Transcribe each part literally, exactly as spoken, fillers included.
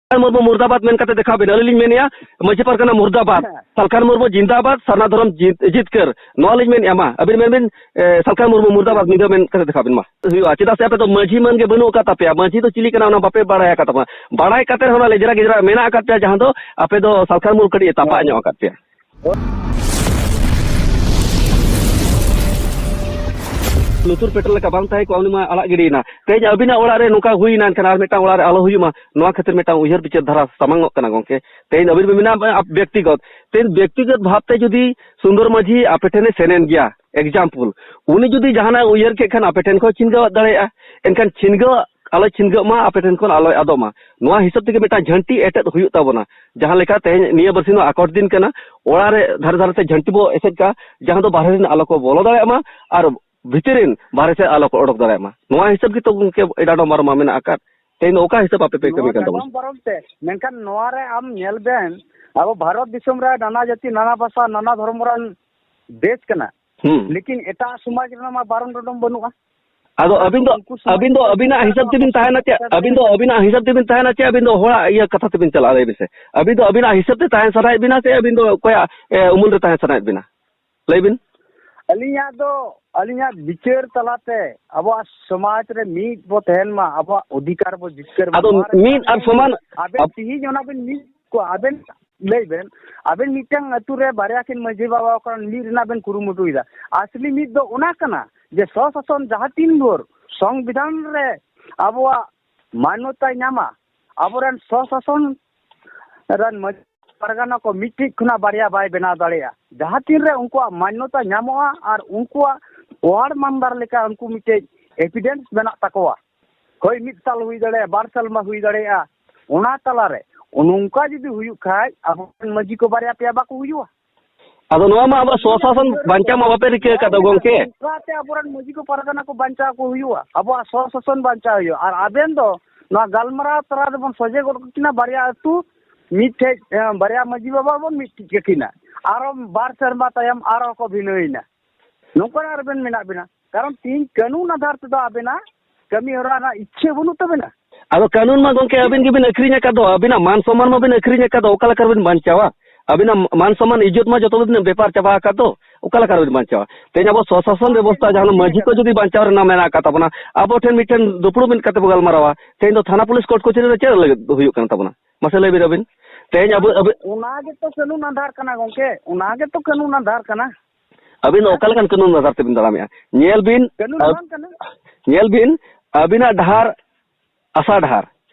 ᱥᱟᱞᱠᱷᱟᱱ ᱢᱩᱨᱢᱩ ᱢᱩᱨᱫᱟᱵᱟᱫᱽ ᱢᱮᱱ ᱠᱟᱛᱮ ᱫᱮᱠᱷᱟᱣ ᱵᱤᱱ᱾ ᱟᱹᱞᱤᱧ ᱞᱤᱧ ᱢᱮᱱᱮᱫᱼᱟ, ᱢᱟᱹᱡᱷᱤ ᱯᱟᱨᱜᱟᱱᱟ ᱢᱩᱨᱫᱟᱵᱟᱫᱽ, ᱦᱮᱸ᱾ ᱥᱟᱞᱠᱷᱟᱱ ᱢᱩᱨᱢᱩ ᱡᱤᱱᱫᱟᱵᱟᱫᱽ, ᱥᱟᱨᱱᱟ ᱫᱷᱚᱨᱚᱢ ᱡᱤᱛ-, ᱡᱤᱛᱠᱟᱹᱨ, ᱱᱚᱣᱟ ᱞᱤᱧ ᱢᱮᱱᱮᱫᱼᱟ᱾ ᱢᱟ ᱟᱹᱵᱤᱱ ᱢᱮᱱ ᱵᱤᱱ, ᱮ, ᱥᱟᱞᱠᱷᱟᱱ ᱢᱩᱨᱢᱩ ᱢᱩᱨᱫᱟᱵᱟᱫᱽ ᱢᱤᱫ ᱫᱷᱟᱣ ᱢᱮᱱ ᱠᱟᱛᱮ ᱫᱮᱠᱷᱟᱣ ᱵᱤᱱ ᱢᱟ᱾ ᱦᱩᱭᱩᱜᱼᱟ, ᱪᱮᱫᱟᱜ ᱥᱮ ᱟᱯᱮ ᱫᱚ ᱢᱟᱹᱡᱷᱤ ᱢᱟᱹᱱ ᱜᱮ ᱵᱟᱹᱱᱩᱜ ᱟᱠᱟᱫ ᱛᱟᱯᱮᱭᱟ᱾ ᱢᱟᱹᱡᱷᱤ ᱫᱚ ᱪᱤᱞᱤ ᱠᱟᱱᱟ ᱚᱱᱟ ᱵᱟᱯᱮ ᱵᱟᱲᱟᱭ ᱟᱠᱟᱫ ᱛᱟᱵᱚᱱᱟ᱾ ᱵᱟᱲᱟᱭ ᱠᱟᱛᱮ ᱨᱮᱦᱚᱸ ᱚᱱᱟ ᱞᱮᱡᱽᱨᱟ ᱜᱮᱡᱽᱨᱟ ᱢᱮᱱᱟᱜ ᱟᱠᱟᱫ ᱯᱮᱭᱟ, ᱡᱟᱦᱟᱸ ᱫᱚ ᱟᱯᱮ ᱫᱚ ᱥᱟᱞᱠᱷᱟᱱ ᱢᱩᱨ ᱠᱟᱹᱴᱤᱡ ᱮ ᱛᱟᱯᱟᱜ ᱧᱚᱜ ᱟᱠᱟᱫ ᱯᱮᱭᱟ᱾ ᱞᱩᱛᱩᱨ ᱯᱮᱴᱮᱨ ᱞᱮᱠᱟ ᱵᱟᱝ ᱛᱟᱦᱮᱸ ᱠᱚᱜᱼᱟ, ᱩᱱᱤ ᱢᱟ ᱟᱲᱟᱜ ᱜᱤᱰᱤᱭᱮᱱᱟ᱾ ᱛᱮᱦᱮᱧ ᱟᱹᱵᱤᱱᱟᱜ ᱚᱲᱟᱜ ᱨᱮ ᱱᱚᱝᱠᱟ ᱦᱩᱭᱮᱱᱟ, ᱮᱱᱠᱷᱟᱱ ᱟᱨ ᱢᱤᱫᱴᱟᱝ ᱚᱲᱟᱜ ᱨᱮ ᱟᱞᱚ ᱦᱩᱭᱩᱜ ᱢᱟ, ᱱᱚᱣᱟ ᱠᱷᱟᱹᱛᱤᱨ ᱢᱤᱫᱴᱟᱝ ᱩᱭᱦᱟᱹᱨ ᱵᱤᱪᱟᱹᱨ ᱫᱷᱟᱨᱟ ᱥᱟᱢᱟᱝᱚᱜ ᱠᱟᱱᱟ ᱜᱚᱝᱠᱮ᱾ ᱛᱮᱦᱮᱧ ᱟᱹᱵᱤᱱ ᱵᱤᱱ ᱢᱮᱱᱟ, ᱟᱯ-, ᱵᱮᱠᱛᱤᱜᱚᱛ, ᱛᱮᱦᱮᱧ ᱵᱮᱠᱛᱤᱜᱚᱛ ᱵᱷᱟᱵᱽ ᱛᱮ ᱡᱩᱫᱤ ᱥᱩᱱᱫᱚᱨ ᱢᱟᱹᱡᱷᱤ ᱟᱯᱮ ᱴᱷᱮᱱᱮ ᱥᱮᱱᱮᱱ ᱜᱮᱭᱟ, example, ᱩᱱᱤ ᱡᱩᱫᱤ ᱡᱟᱦᱟᱱᱟᱜ ᱩᱭᱦᱟᱹᱨ ᱠᱮᱫ ᱠᱷᱟᱱ ᱟᱯᱮ ᱴᱷᱮᱱ ᱠᱷᱚᱱ ᱪᱷᱤᱱᱜᱟᱹᱣᱟᱜ ᱫᱟᱲᱮᱭᱟᱜᱼᱟ, ᱮᱱᱠᱷᱟᱱ ᱪᱷᱤᱱᱜᱟᱹᱣᱟᱜ ᱟᱞᱚᱭ ᱪᱷᱤᱱᱜᱟᱹᱜ ᱢᱟ, ᱟᱯᱮ ᱴᱷᱮᱱ ᱠᱷᱚᱱ ᱟᱞᱚᱭ ᱟᱫᱚᱜ ᱢᱟ᱾ ᱱᱚᱣᱟ ᱦᱤᱥᱟᱹᱵ ᱛᱮᱜᱮ ᱢᱤᱫᱴᱟᱝ ᱡᱷᱟᱹᱱᱴᱤ ᱮᱴᱮᱫ ᱦᱩᱭᱩᱜ ᱛᱟᱵᱚᱱᱟ᱾ ᱡᱟᱦᱟᱸ ᱞᱮᱠᱟ ᱛᱮᱦᱮᱧ ᱱᱤᱭᱟᱹ ᱵᱟᱨᱥᱤᱧ ᱫᱚ ᱟᱠᱚᱴ ᱫᱤᱱ ᱠᱟᱱᱟ, ᱚᱲᱟᱜ ᱨᱮ ᱫᱷᱟᱨᱮ ᱫᱷᱟᱨᱮ ᱛᱮ ᱡᱷᱟᱹᱱᱴᱤ ᱵᱚ ᱮᱥᱮᱫ ᱠᱟᱜᱼᱟ, ᱡᱟᱦᱟᱸ ᱫᱚ ᱵᱟᱦᱨᱮ ᱨᱮᱱ ᱟᱞᱚ ᱠᱚ ᱵᱚᱞᱚ ᱫᱟᱲᱮᱭᱟᱜ ᱢᱟ ᱟᱨ ᱵᱷᱤᱛᱤᱨ ᱨᱮᱱ ᱵᱟᱦᱨᱮ ᱥᱮᱫ ᱟᱞᱚ ᱠᱚ ᱚᱰᱚᱠ ᱫᱟᱲᱮᱭᱟᱜ ᱢᱟ᱾ ᱱᱚᱣᱟ ᱦᱤᱥᱟᱹᱵ ᱜᱮᱛᱚ ᱜᱚᱝᱠᱮ ᱮᱰᱟᱰᱚᱢ ᱢᱟᱨᱚᱢᱟ ᱢᱮᱱᱟᱜ ᱟᱠᱟᱫ᱾ ᱛᱮᱦᱮᱧ ᱫᱚ ᱚᱠᱟ ᱦᱤᱥᱟᱹᱵ ᱟᱯᱮ ᱯᱮ ᱱᱚᱣᱟ ᱠᱟᱹᱢᱤ ᱠᱟᱱ ᱛᱟᱵᱚᱱᱟ? ᱰᱟᱰᱚᱢ ᱵᱟᱨᱚᱢ ᱛᱮ, ᱢᱮᱱᱠᱷᱟᱱ ᱱᱚᱣᱟ ᱨᱮ ᱟᱢ ᱧᱮᱞ ᱵᱮᱱ, ᱟᱵᱚ ᱵᱷᱟᱨᱚᱛ ᱫᱤᱥᱚᱢ ᱨᱮ ᱱᱟᱱᱟ ᱡᱟᱹᱛᱤ, ᱱᱟᱱᱟ ᱵᱷᱟᱥᱟ, ᱱᱟᱱᱟ ᱫᱷᱚᱨᱢᱚ ᱨᱮᱱ ᱫᱮᱥ ᱠᱟᱱᱟ᱾ ᱦᱩᱸ᱾ ᱞᱮᱠᱤᱱ ᱮᱴᱟᱜ ᱥᱚᱢᱟᱡᱽ ᱨᱮᱱᱟᱜ ᱢᱟ ᱵᱟᱨᱚᱱ ᱰᱚᱰᱚᱢ ᱵᱟᱹᱱᱩᱜᱼᱟ᱾ ᱟᱫᱚ ᱟᱹᱵᱤᱱ ᱫᱚ, ᱩᱱᱠᱩ ᱥᱚᱢᱟᱡᱽ ᱟᱹᱵᱤᱱ ᱫᱚ ᱨᱮ ᱟᱹᱵᱤᱱᱟᱜ ᱦᱤᱥᱟᱹᱵ ᱛᱮᱵᱤᱱ ᱛᱟᱦᱮᱱᱟ ᱪᱮ? ᱟᱹᱵᱤᱱ ᱫᱚ ᱟᱹᱵᱤᱱᱟᱜ ᱦᱤᱥᱟᱹᱵ ᱛᱮᱵᱤᱱ ᱛᱟᱦᱮᱱᱟ ᱪᱮ? ᱟᱹᱵᱤᱱ ᱫᱚ ᱦᱚᱲᱟᱜ ᱤᱭᱟᱹ ᱠᱟᱛᱷᱟ ᱛᱮᱵᱤᱱ ᱪᱟᱞᱟᱜᱼᱟ? ᱞᱟᱹᱭ ᱵᱤᱱ ᱥᱮ, ᱟᱹᱵᱤᱱ ᱫᱚ ᱟᱹᱵᱤᱱᱟᱜ ᱦᱤᱥᱟᱹᱵ ᱛᱮ ᱛᱟᱦᱮᱱ ᱥᱟᱱᱟᱭᱮᱫ ᱵᱤᱱᱟ ᱥᱮ ᱟᱹᱵᱤᱱ ᱫᱚ ᱚᱠᱚᱭᱟᱜ, ᱮ, ᱩᱢᱩᱞ ᱨᱮ ᱛᱟᱦᱮᱱ ᱥᱟᱱᱟᱭᱮᱫ ᱵᱤᱱᱟ? ᱞᱟᱹᱭ ᱵᱤᱱ᱾ ᱟᱹᱞᱤᱧᱟᱜ ᱫᱚ, ᱟᱹᱞᱤᱧᱟᱜ ᱵᱤᱪᱟᱹᱨ ᱛᱟᱞᱟᱛᱮ ᱟᱵᱚᱣᱟᱜ ᱥᱚᱢᱟᱡᱽ ᱨᱮ ᱢᱤᱫ ᱵᱚ ᱛᱟᱦᱮᱱ ᱢᱟ, ᱟᱵᱚᱣᱟᱜ ᱚᱫᱷᱤᱠᱟᱨ ᱵᱚ ᱡᱤᱛᱠᱟᱹᱨ ᱢᱟ᱾ ᱟᱫᱚ ᱱᱚᱣᱟ ᱨᱮ ᱢᱤᱫ ᱟᱨ ᱟᱵᱮᱱ, ᱥᱚᱢᱟᱱ ᱟᱵᱮᱱ ᱟᱵ- ᱛᱤᱦᱤᱧ ᱚᱱᱟ ᱵᱮᱱ ᱢᱤᱫ ᱠᱚᱣᱟ, ᱟᱵᱮᱱ ᱞᱟᱹᱭ ᱵᱮᱱ, ᱟᱵᱮᱱ ᱢᱤᱫᱴᱟᱝ ᱟᱹᱛᱩ ᱨᱮ ᱵᱟᱨᱭᱟ ᱠᱤᱱ ᱢᱟᱹᱡᱷᱤ ᱵᱟᱵᱟ ᱠᱟᱱ, ᱢᱤᱫ ᱨᱮᱱᱟᱜ ᱵᱮᱱ ᱠᱩᱨᱩᱢᱩᱴᱩᱭᱮᱫᱟ᱾ ᱟᱥᱞᱤ ᱢᱤᱫ ᱫᱚ ᱚᱱᱟ ᱠᱟᱱᱟ ᱡᱮ ᱥᱚᱥᱟᱥᱚᱱ ᱡᱟᱦᱟᱸ ᱛᱤᱱ ᱵᱷᱳᱨ ᱥᱚᱝᱵᱤᱫᱷᱟᱱ ᱨᱮ ᱟᱵᱚᱣᱟᱜ ᱢᱟᱱᱱᱚᱛᱟᱭ ᱧᱟᱢᱟ, ᱟᱵᱚᱨᱮᱱ ᱥᱚᱥᱟᱥᱚᱱ ᱨᱮᱱ ᱢᱟᱹᱡᱷᱤ ᱯᱟᱨᱜᱟᱱᱟ ᱠᱚ ᱢᱤᱫᱴᱤᱡ ᱠᱷᱚᱱᱟᱜ ᱵᱟᱨᱭᱟ ᱵᱟᱭ ᱵᱮᱱᱟᱣ ᱫᱟᱲᱮᱭᱟᱜᱼᱟ᱾ ᱡᱟᱦᱟᱸ ᱛᱤᱱ ᱨᱮ ᱩᱱᱠᱩᱣᱟᱜ ᱢᱟᱱᱱᱚᱛᱟ ᱧᱟᱢᱚᱜᱼᱟ ᱟᱨ ᱩᱱᱠᱩᱣᱟᱜ ᱣᱟᱨᱰ ᱢᱮᱢᱵᱟᱨ ᱞᱮᱠᱟ ᱩᱱᱠᱩ ᱢᱤᱫᱴᱮᱡ ᱮᱵᱷᱤᱰᱮᱱᱥ ᱵᱮᱱᱟᱜ ᱛᱟᱠᱚᱣᱟ, ᱦᱳᱭ, ᱢᱤᱫ ᱥᱟᱞ ᱦᱩᱭ ᱫᱟᱲᱮᱭᱟᱜᱼᱟ, ᱵᱟᱨ ᱥᱟᱞ ᱢᱟ ᱦᱩᱭ ᱫᱟᱲᱮᱭᱟᱜᱼᱟ, ᱚᱱᱟ ᱛᱟᱞᱟᱨᱮ ᱱᱚᱝᱠᱟ ᱡᱩᱫᱤ ᱦᱩᱭᱩᱜ ᱠᱷᱟᱡ ᱟᱵᱚᱨᱮᱱ ᱢᱟᱹᱡᱷᱤ ᱠᱚ ᱵᱟᱨᱭᱟ ᱯᱮᱭᱟ ᱵᱟᱠᱚ ᱦᱩᱭᱩᱜᱼᱟ᱾ ᱟᱫᱚ ᱱᱚᱣᱟ ᱢᱟ ᱟᱵᱚᱣᱟᱜ ᱥᱚᱥᱟᱥᱚᱱ ᱵᱟᱧᱪᱟᱣ ᱢᱟ ᱵᱟᱯᱮ ᱨᱤᱠᱟᱹ ᱟᱠᱟᱫ ᱫᱚ ᱜᱚᱝᱠᱮ᱾ ᱚᱱᱠᱟᱛᱮ ᱟᱵᱚᱨᱮᱱ ᱢᱟᱹᱡᱷᱤ ᱠᱚ ᱯᱟᱨᱜᱟᱱᱟ ᱠᱚ ᱵᱟᱧᱪᱟᱣ ᱠᱚ ᱦᱩᱭᱩᱜᱼᱟ, ᱟᱵᱚᱣᱟᱜ ᱥᱚᱥᱟᱥᱚᱱ ᱵᱟᱧᱪᱟᱣ ᱦᱩᱭᱩᱜᱼᱟ᱾ ᱟᱨ ᱟᱵᱮᱱ ᱫᱚ ᱱᱚᱣᱟ ᱜᱟᱞᱢᱟᱨᱟᱣ ᱛᱟᱞᱟ ᱨᱮᱵᱚᱱ ᱥᱚᱡᱷᱮ ᱜᱚᱫ ᱠᱟᱠᱤᱱᱟ ᱵᱟᱨᱭᱟ ᱟᱹᱛᱩ, ᱢᱤᱫᱴᱷᱮᱡ, ᱮ, ᱵᱟᱨᱭᱟ ᱢᱟᱹᱡᱷᱤ ᱵᱟᱵᱟ ᱵᱚᱱ ᱢᱤᱫᱴᱷᱮᱡ ᱠᱟᱠᱤᱱᱟ, ᱟᱨᱚ ᱵᱟᱨ ᱥᱮᱨᱢᱟ ᱛᱟᱭᱚᱢ ᱟᱨᱚ ᱠᱚ ᱵᱷᱤᱱᱟᱹᱭᱮᱱᱟ᱾ ᱱᱚᱝᱠᱟᱱᱟᱜ ᱨᱮᱵᱮᱱ ᱢᱮᱱᱟᱜ ᱵᱮᱱᱟ, ᱠᱟᱨᱚᱱ ᱛᱤᱦᱤᱧ ᱠᱟᱹᱱᱩᱱ ᱟᱫᱷᱟᱨ ᱛᱮᱫᱚ ᱟᱵᱮᱱᱟᱜ ᱠᱟᱹᱢᱤ ᱦᱚᱨᱟ ᱨᱮᱱᱟᱜ ᱤᱪᱪᱷᱟᱹ ᱵᱟᱹᱱᱩᱜ ᱛᱟᱵᱮᱱᱟ᱾ ᱟᱫᱚ ᱠᱟᱹᱱᱩᱱ ᱢᱟ ᱜᱚᱝᱠᱮ ᱟᱹᱵᱤᱱ ᱜᱮᱵᱤᱱ ᱟᱹᱠᱷᱨᱤᱧ ᱟᱠᱟᱫ ᱫᱚ, ᱟᱹᱵᱤᱱᱟᱜ ᱢᱟᱱ ᱥᱚᱢᱢᱟᱱ ᱢᱟᱵᱤᱱ ᱟᱹᱠᱷᱨᱤᱧ ᱟᱠᱟᱫ ᱫᱚ, ᱚᱠᱟ ᱞᱮᱠᱟ ᱨᱮᱵᱤᱱ ᱵᱟᱧᱪᱟᱣᱟ? ᱟᱹᱵᱤᱱᱟᱜ ᱢᱟᱱ ᱥᱚᱢᱢᱟᱱ ᱤᱡᱽᱡᱚᱛ ᱢᱟ ᱡᱚᱛᱚ ᱵᱤᱱ ᱵᱮᱯᱟᱨ ᱪᱟᱵᱟ ᱟᱠᱟᱫ ᱫᱚ, ᱚᱠᱟ ᱞᱮᱠᱟ ᱨᱮᱵᱤᱱ ᱵᱟᱧᱪᱟᱣᱟ? ᱛᱮᱦᱮᱧ ᱟᱵᱚ ᱥᱚᱥᱟᱥᱚᱱ ᱵᱮᱵᱚᱥᱛᱷᱟ ᱡᱟᱦᱟᱸ ᱢᱟᱹᱡᱷᱤ ᱠᱚ ᱡᱩᱫᱤ ᱵᱟᱧᱪᱟᱣ ᱨᱮᱱᱟᱜ ᱢᱮᱱᱟᱜ ᱟᱠᱟᱫ ᱛᱟᱵᱚᱱᱟ, ᱟᱵᱚ ᱴᱷᱮᱱ ᱢᱤᱫᱴᱮᱱ ᱫᱩᱯᱲᱩᱵ ᱢᱤᱫ ᱠᱟᱛᱮ ᱵᱚ ᱜᱟᱞᱢᱟᱨᱟᱣᱟ, ᱛᱮᱦᱮᱧ ᱫᱚ ᱛᱷᱟᱱᱟ ᱯᱩᱞᱤᱥ ᱠᱳᱨᱴ ᱠᱚᱪᱟᱹᱨᱤ ᱨᱮ ᱪᱮᱫ ᱞᱟᱹᱜᱤᱫ ᱦᱩᱭᱩᱜ ᱠᱟᱱᱟ ᱛᱟᱵᱚᱱᱟ? ᱢᱟᱥᱮ ᱞᱟᱹᱭ ᱵᱤᱱ ᱟᱹᱵᱤᱱ᱾ ᱛᱮᱦᱮᱧ ᱟᱵᱚ, ᱟᱵᱚ ᱚᱱᱟ ᱜᱮᱛᱚ ᱠᱟᱹᱱᱩᱱ ᱟᱫᱷᱟᱨ ᱠᱟᱱᱟ ᱜᱚᱝᱠᱮ, ᱚᱱᱟ ᱜᱮᱛᱚ ᱠᱟᱹᱱᱩᱱ ᱟᱫᱷᱟᱨ ᱠᱟᱱᱟ᱾ ᱟᱹᱵᱤᱱ ᱫᱚ ᱚᱠᱟ ᱞᱮᱠᱟᱱ ᱠᱟᱹᱱᱩᱱ ᱟᱫᱷᱟᱨ ᱛᱮᱵᱤᱱ ᱛᱟᱲᱟᱢᱮᱜᱼᱟ? ᱧᱮᱞ ᱵᱤᱱ, ᱠᱟᱹᱱᱩᱱ ᱟᱵ-, ᱵᱟᱝ ᱠᱟᱱᱟ᱾ ᱧᱮᱞ ᱵᱤᱱ, ᱟᱹᱵᱤᱱᱟᱜ ᱰᱟᱦᱟᱨ ᱟᱥᱟ ᱰᱟᱦᱟᱨ,